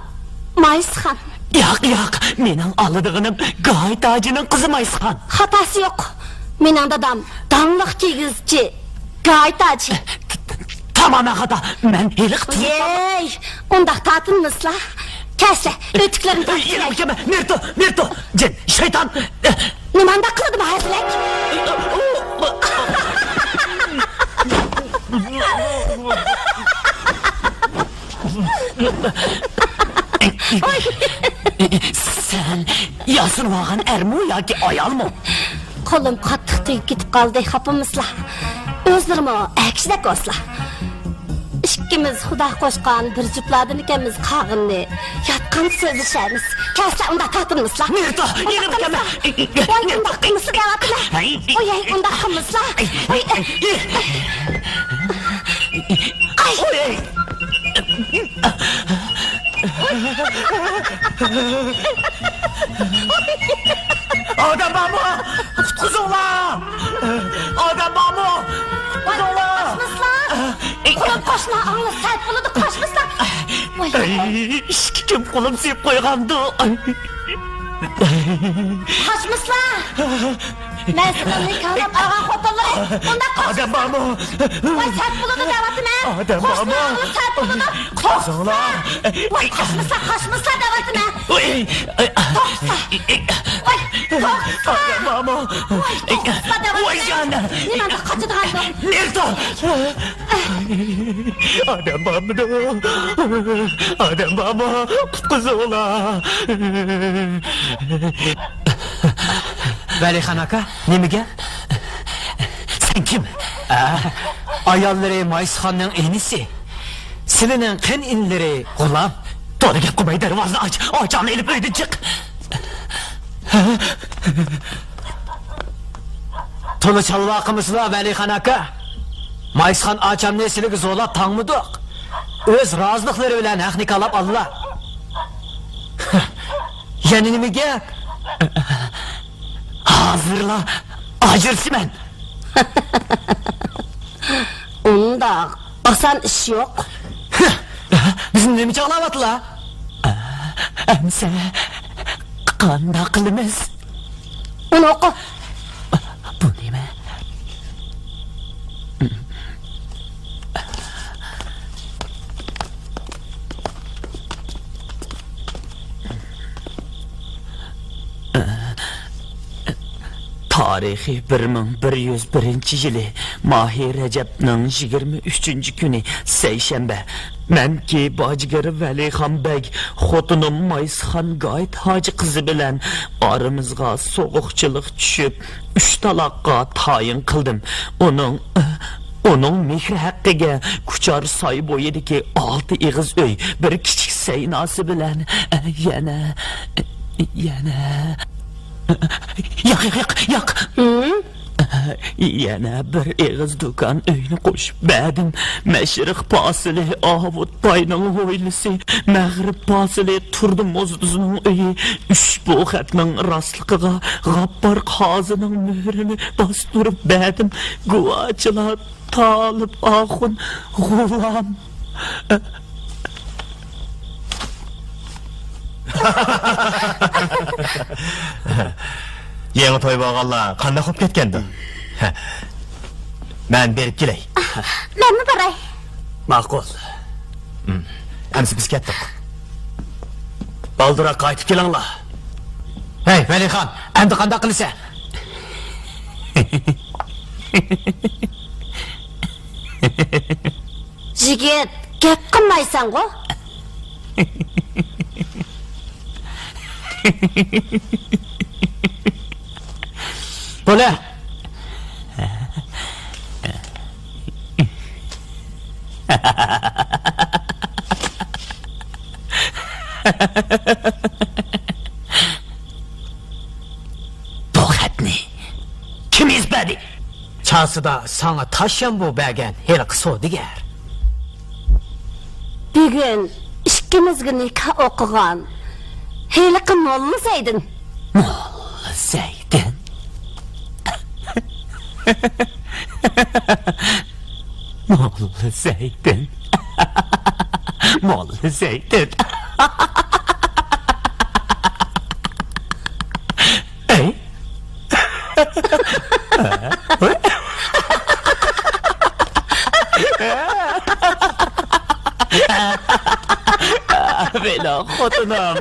مايسىخان. ياق، ياق، مېنىڭ ئالىدىغىنىم گايىت ھاجىنىڭ قىزى مايسىخان. خاتاسى يوق. مېنىڭ دادام داڭلىق كىگىزچى گايىت ھاجى. تامامەن خاتا. مەن ھېلىقى تۇرۇپ ۋەي، ئۇنداق تارتىنمىسىلا. كەلسە، ئۆتۈكلىرىنى تارتىپ كېلەي. يەنە كەلمە. نېرتو، نېرتو. جىن، شەيتان. نېمانداق قىلىدۇ بۇ ھەزىلەك؟ سەن ياسىنىۋالغان ئەرمۇ ياكى ئايالمۇ؟ قولۇم قاتتىق تېگىپ كېتىپ قالدى، خاپىمىسىلا؟ ئۆزلىرىمۇ ئەر كىشىدەك بولسىلا. ئىككىمىز خۇدا قوشقان بىر جۈپلاردىن ئىكەنمىز، قالغىنىنى ياتقاندا سۆزلىشەرمىز. كەلسىلە، ئۇنداق تارتىنمىسىلا. نېرتو، يېنىمغا كەلمە. ۋاي، ئۇنداق قىلمىسىلا دەۋاتىمەن. ۋاي، ئۇنداق قىلمىسىلا. ۋاي. ئاي. ئادەم بارمۇ؟ قۇتقۇزۇڭلار! ئادەم بارمۇ؟ قۇتقۇزۇڭلار! قاچمىسىلا! قولۇم قوشما، ئاڭلىسا سەت بولىدۇ، قاچمىسىلا! ۋاي. ئەي، ئىشىككە كىم قولۇم سىيىپ قويغاندۇ؟ قاچمىسىلا! مەن سىلىنى نىكاھلاپ ئالغان خوتۇنلىرى ئۇنداق قاچمىسىلا! ئادەم بارمۇ؟ ۋاي، سەت بولىدۇ دەۋاتىمەن! ئادەم بارمۇ؟ قوشنا ئاڭلىسا سەت بولىدۇ! توختىسا! ۋاي، قاچمىسىلا، قاچمىسىلا دەۋاتىمەن! توختىسا! ۋاي، توختىسا! ئادەم بارمۇ؟ ۋاي، توختىسا دەۋاتىمەن! ۋاي جان! نېمانداق قاچىدىغاندۇ؟ نېرتو! ئادەم بارمىدۇ؟ ئادەم بارمۇ؟ قۇتقۇزۇڭلار! ۋەلىخان ئاكا، نېمە گەپ؟ سەن كىم؟ ئا، ئاياللىرى مايسىخاننىڭ ئىنىسى، سىلىنىڭ قېيىنئىنىلىرى غۇلام. تولا گەپ قىلماي دەرۋازىنى ئاچ، ئاچامنى ئېلىپ ئۆيدىن چىق. تولا چالۋاقىمىزلا ۋەلىخان ئاكا. مايسىخان ئاچامنى سىلىگە زورلاپ تاڭمىدۇق. ئۆز رازىلىقلىرى بىلەن ھەقنى كالاپ ئاللا. يەنە نېمە گەپ؟ ھازىرلا ئاجرىشىمەن. ئۇنداق ئاسان ئىش يوق. بىزنى نېمە چاغلاۋاتىلا؟ ئەمسە قانداق قىلىمىز؟ ئۇنى ئوقۇ. بۇ نېمە؟ تارىخى بىر مىڭ بىر يۈز بىرىنچى يىلى ماھى رەجەبنىڭ يىگىرمە ئۈچىنچى كۈنى، سەيشەنبە. مەنكى باجگىر ۋەلىخان بەگ، خوتۇنۇم مايسىخان گايىت ھاجى قىزى بىلەن ئارىمىزغا سوغۇقچىلىق چۈشۈپ، ئۈچ تالاققا تايىن قىلدىم. ئۇنىڭ، ئۇنىڭ مېھرى ھەققىگە كۇچار ساي بويىدىكى ئالتە ئېغىز ئۆي، بىر كىچىك سەيناسى بىلەن يەنە، يەنە، ياق، ياق، ياق، ياق. ھىم؟ يەنە بىر ئېغىز دۇكان ئۆينى قوشۇپ بەردىم. مەشرىق پاسىلى ئاۋۇت باينىڭ ھويلىسى، مەغرىب پاسىلى تۇردى موزدۇزنىڭ ئۆيى. ئۈچ بۇ خەتنىڭ راستلىقىغا غاپپار قازىنىڭ مۆھرىنى باستۇرۇپ بەردىم. گۇۋاچىلار تالىپ ئاخۇن، غۇلام. يېڭى توي بولغانلار قانداق بولۇپ كەتكەندۇ؟ مەن بېرىپ كېلەي. مەنمۇ باراي. ماقۇل. ئەمسە بىز كەتتۇق. بالدۇرراق قايتىپ كېلىڭلار. ھەي، ۋەلىخان، ئەمدى قانداق قىلىسەن؟ يىگىت، گەپ قىلمايسەنغۇ؟ بولە. بۇ خەتنى كىم يېزىپ بەردى؟ چاسىدا ساڭا تاشيامبۇ بەرگەن ھېلىقى سودىگەر. بۈگۈن ئىككىمىزگە نىكاھ ئوقۇغان ھېلىقى موللا زەيدىن. موللا زەيدىن. موللا زەيدىن. موللا زەيدىن. ئەي. مېنىڭ خوتۇنۇم.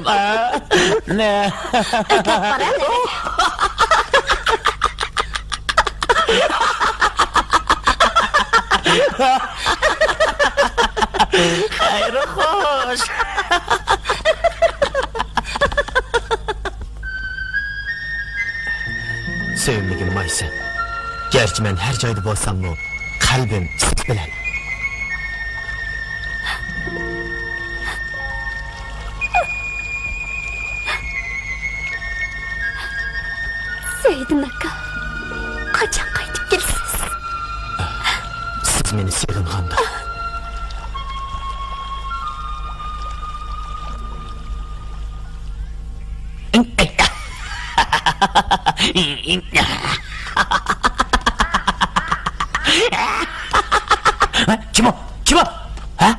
ئەكەپ بار ھەدە. خەير خوش. سۆيۈملۈكۈم مايسىم، گەرچە مەن ھەر جايدا بولساممۇ، قەلبىم سىز بىلەن. زەيدىن ئاكا، قاچان قايتىپ كېلىسىز؟ سىز مېنى سېغىنغاندا. كىم ئۇ؟ كىم ئۇ؟ ھە؟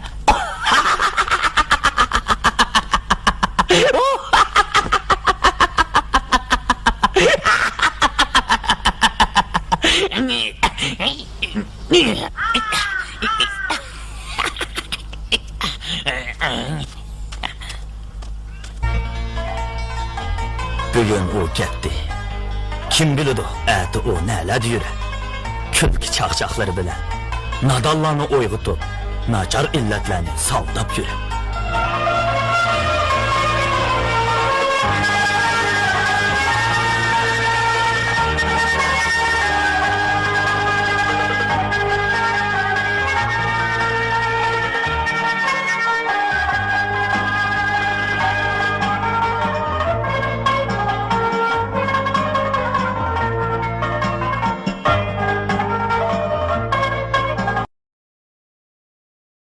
بۈگۈن ئۇ كەتتى. كىم بىلىدۇ، ئەتە ئۇ نەلەردە يۈرەر؟ كۈلكە چاقچاقلىرى بىلەن نادانلارنى ئويغىتىپ، ناچار ئىللەتلەرنى ساۋداپ يۈرەر.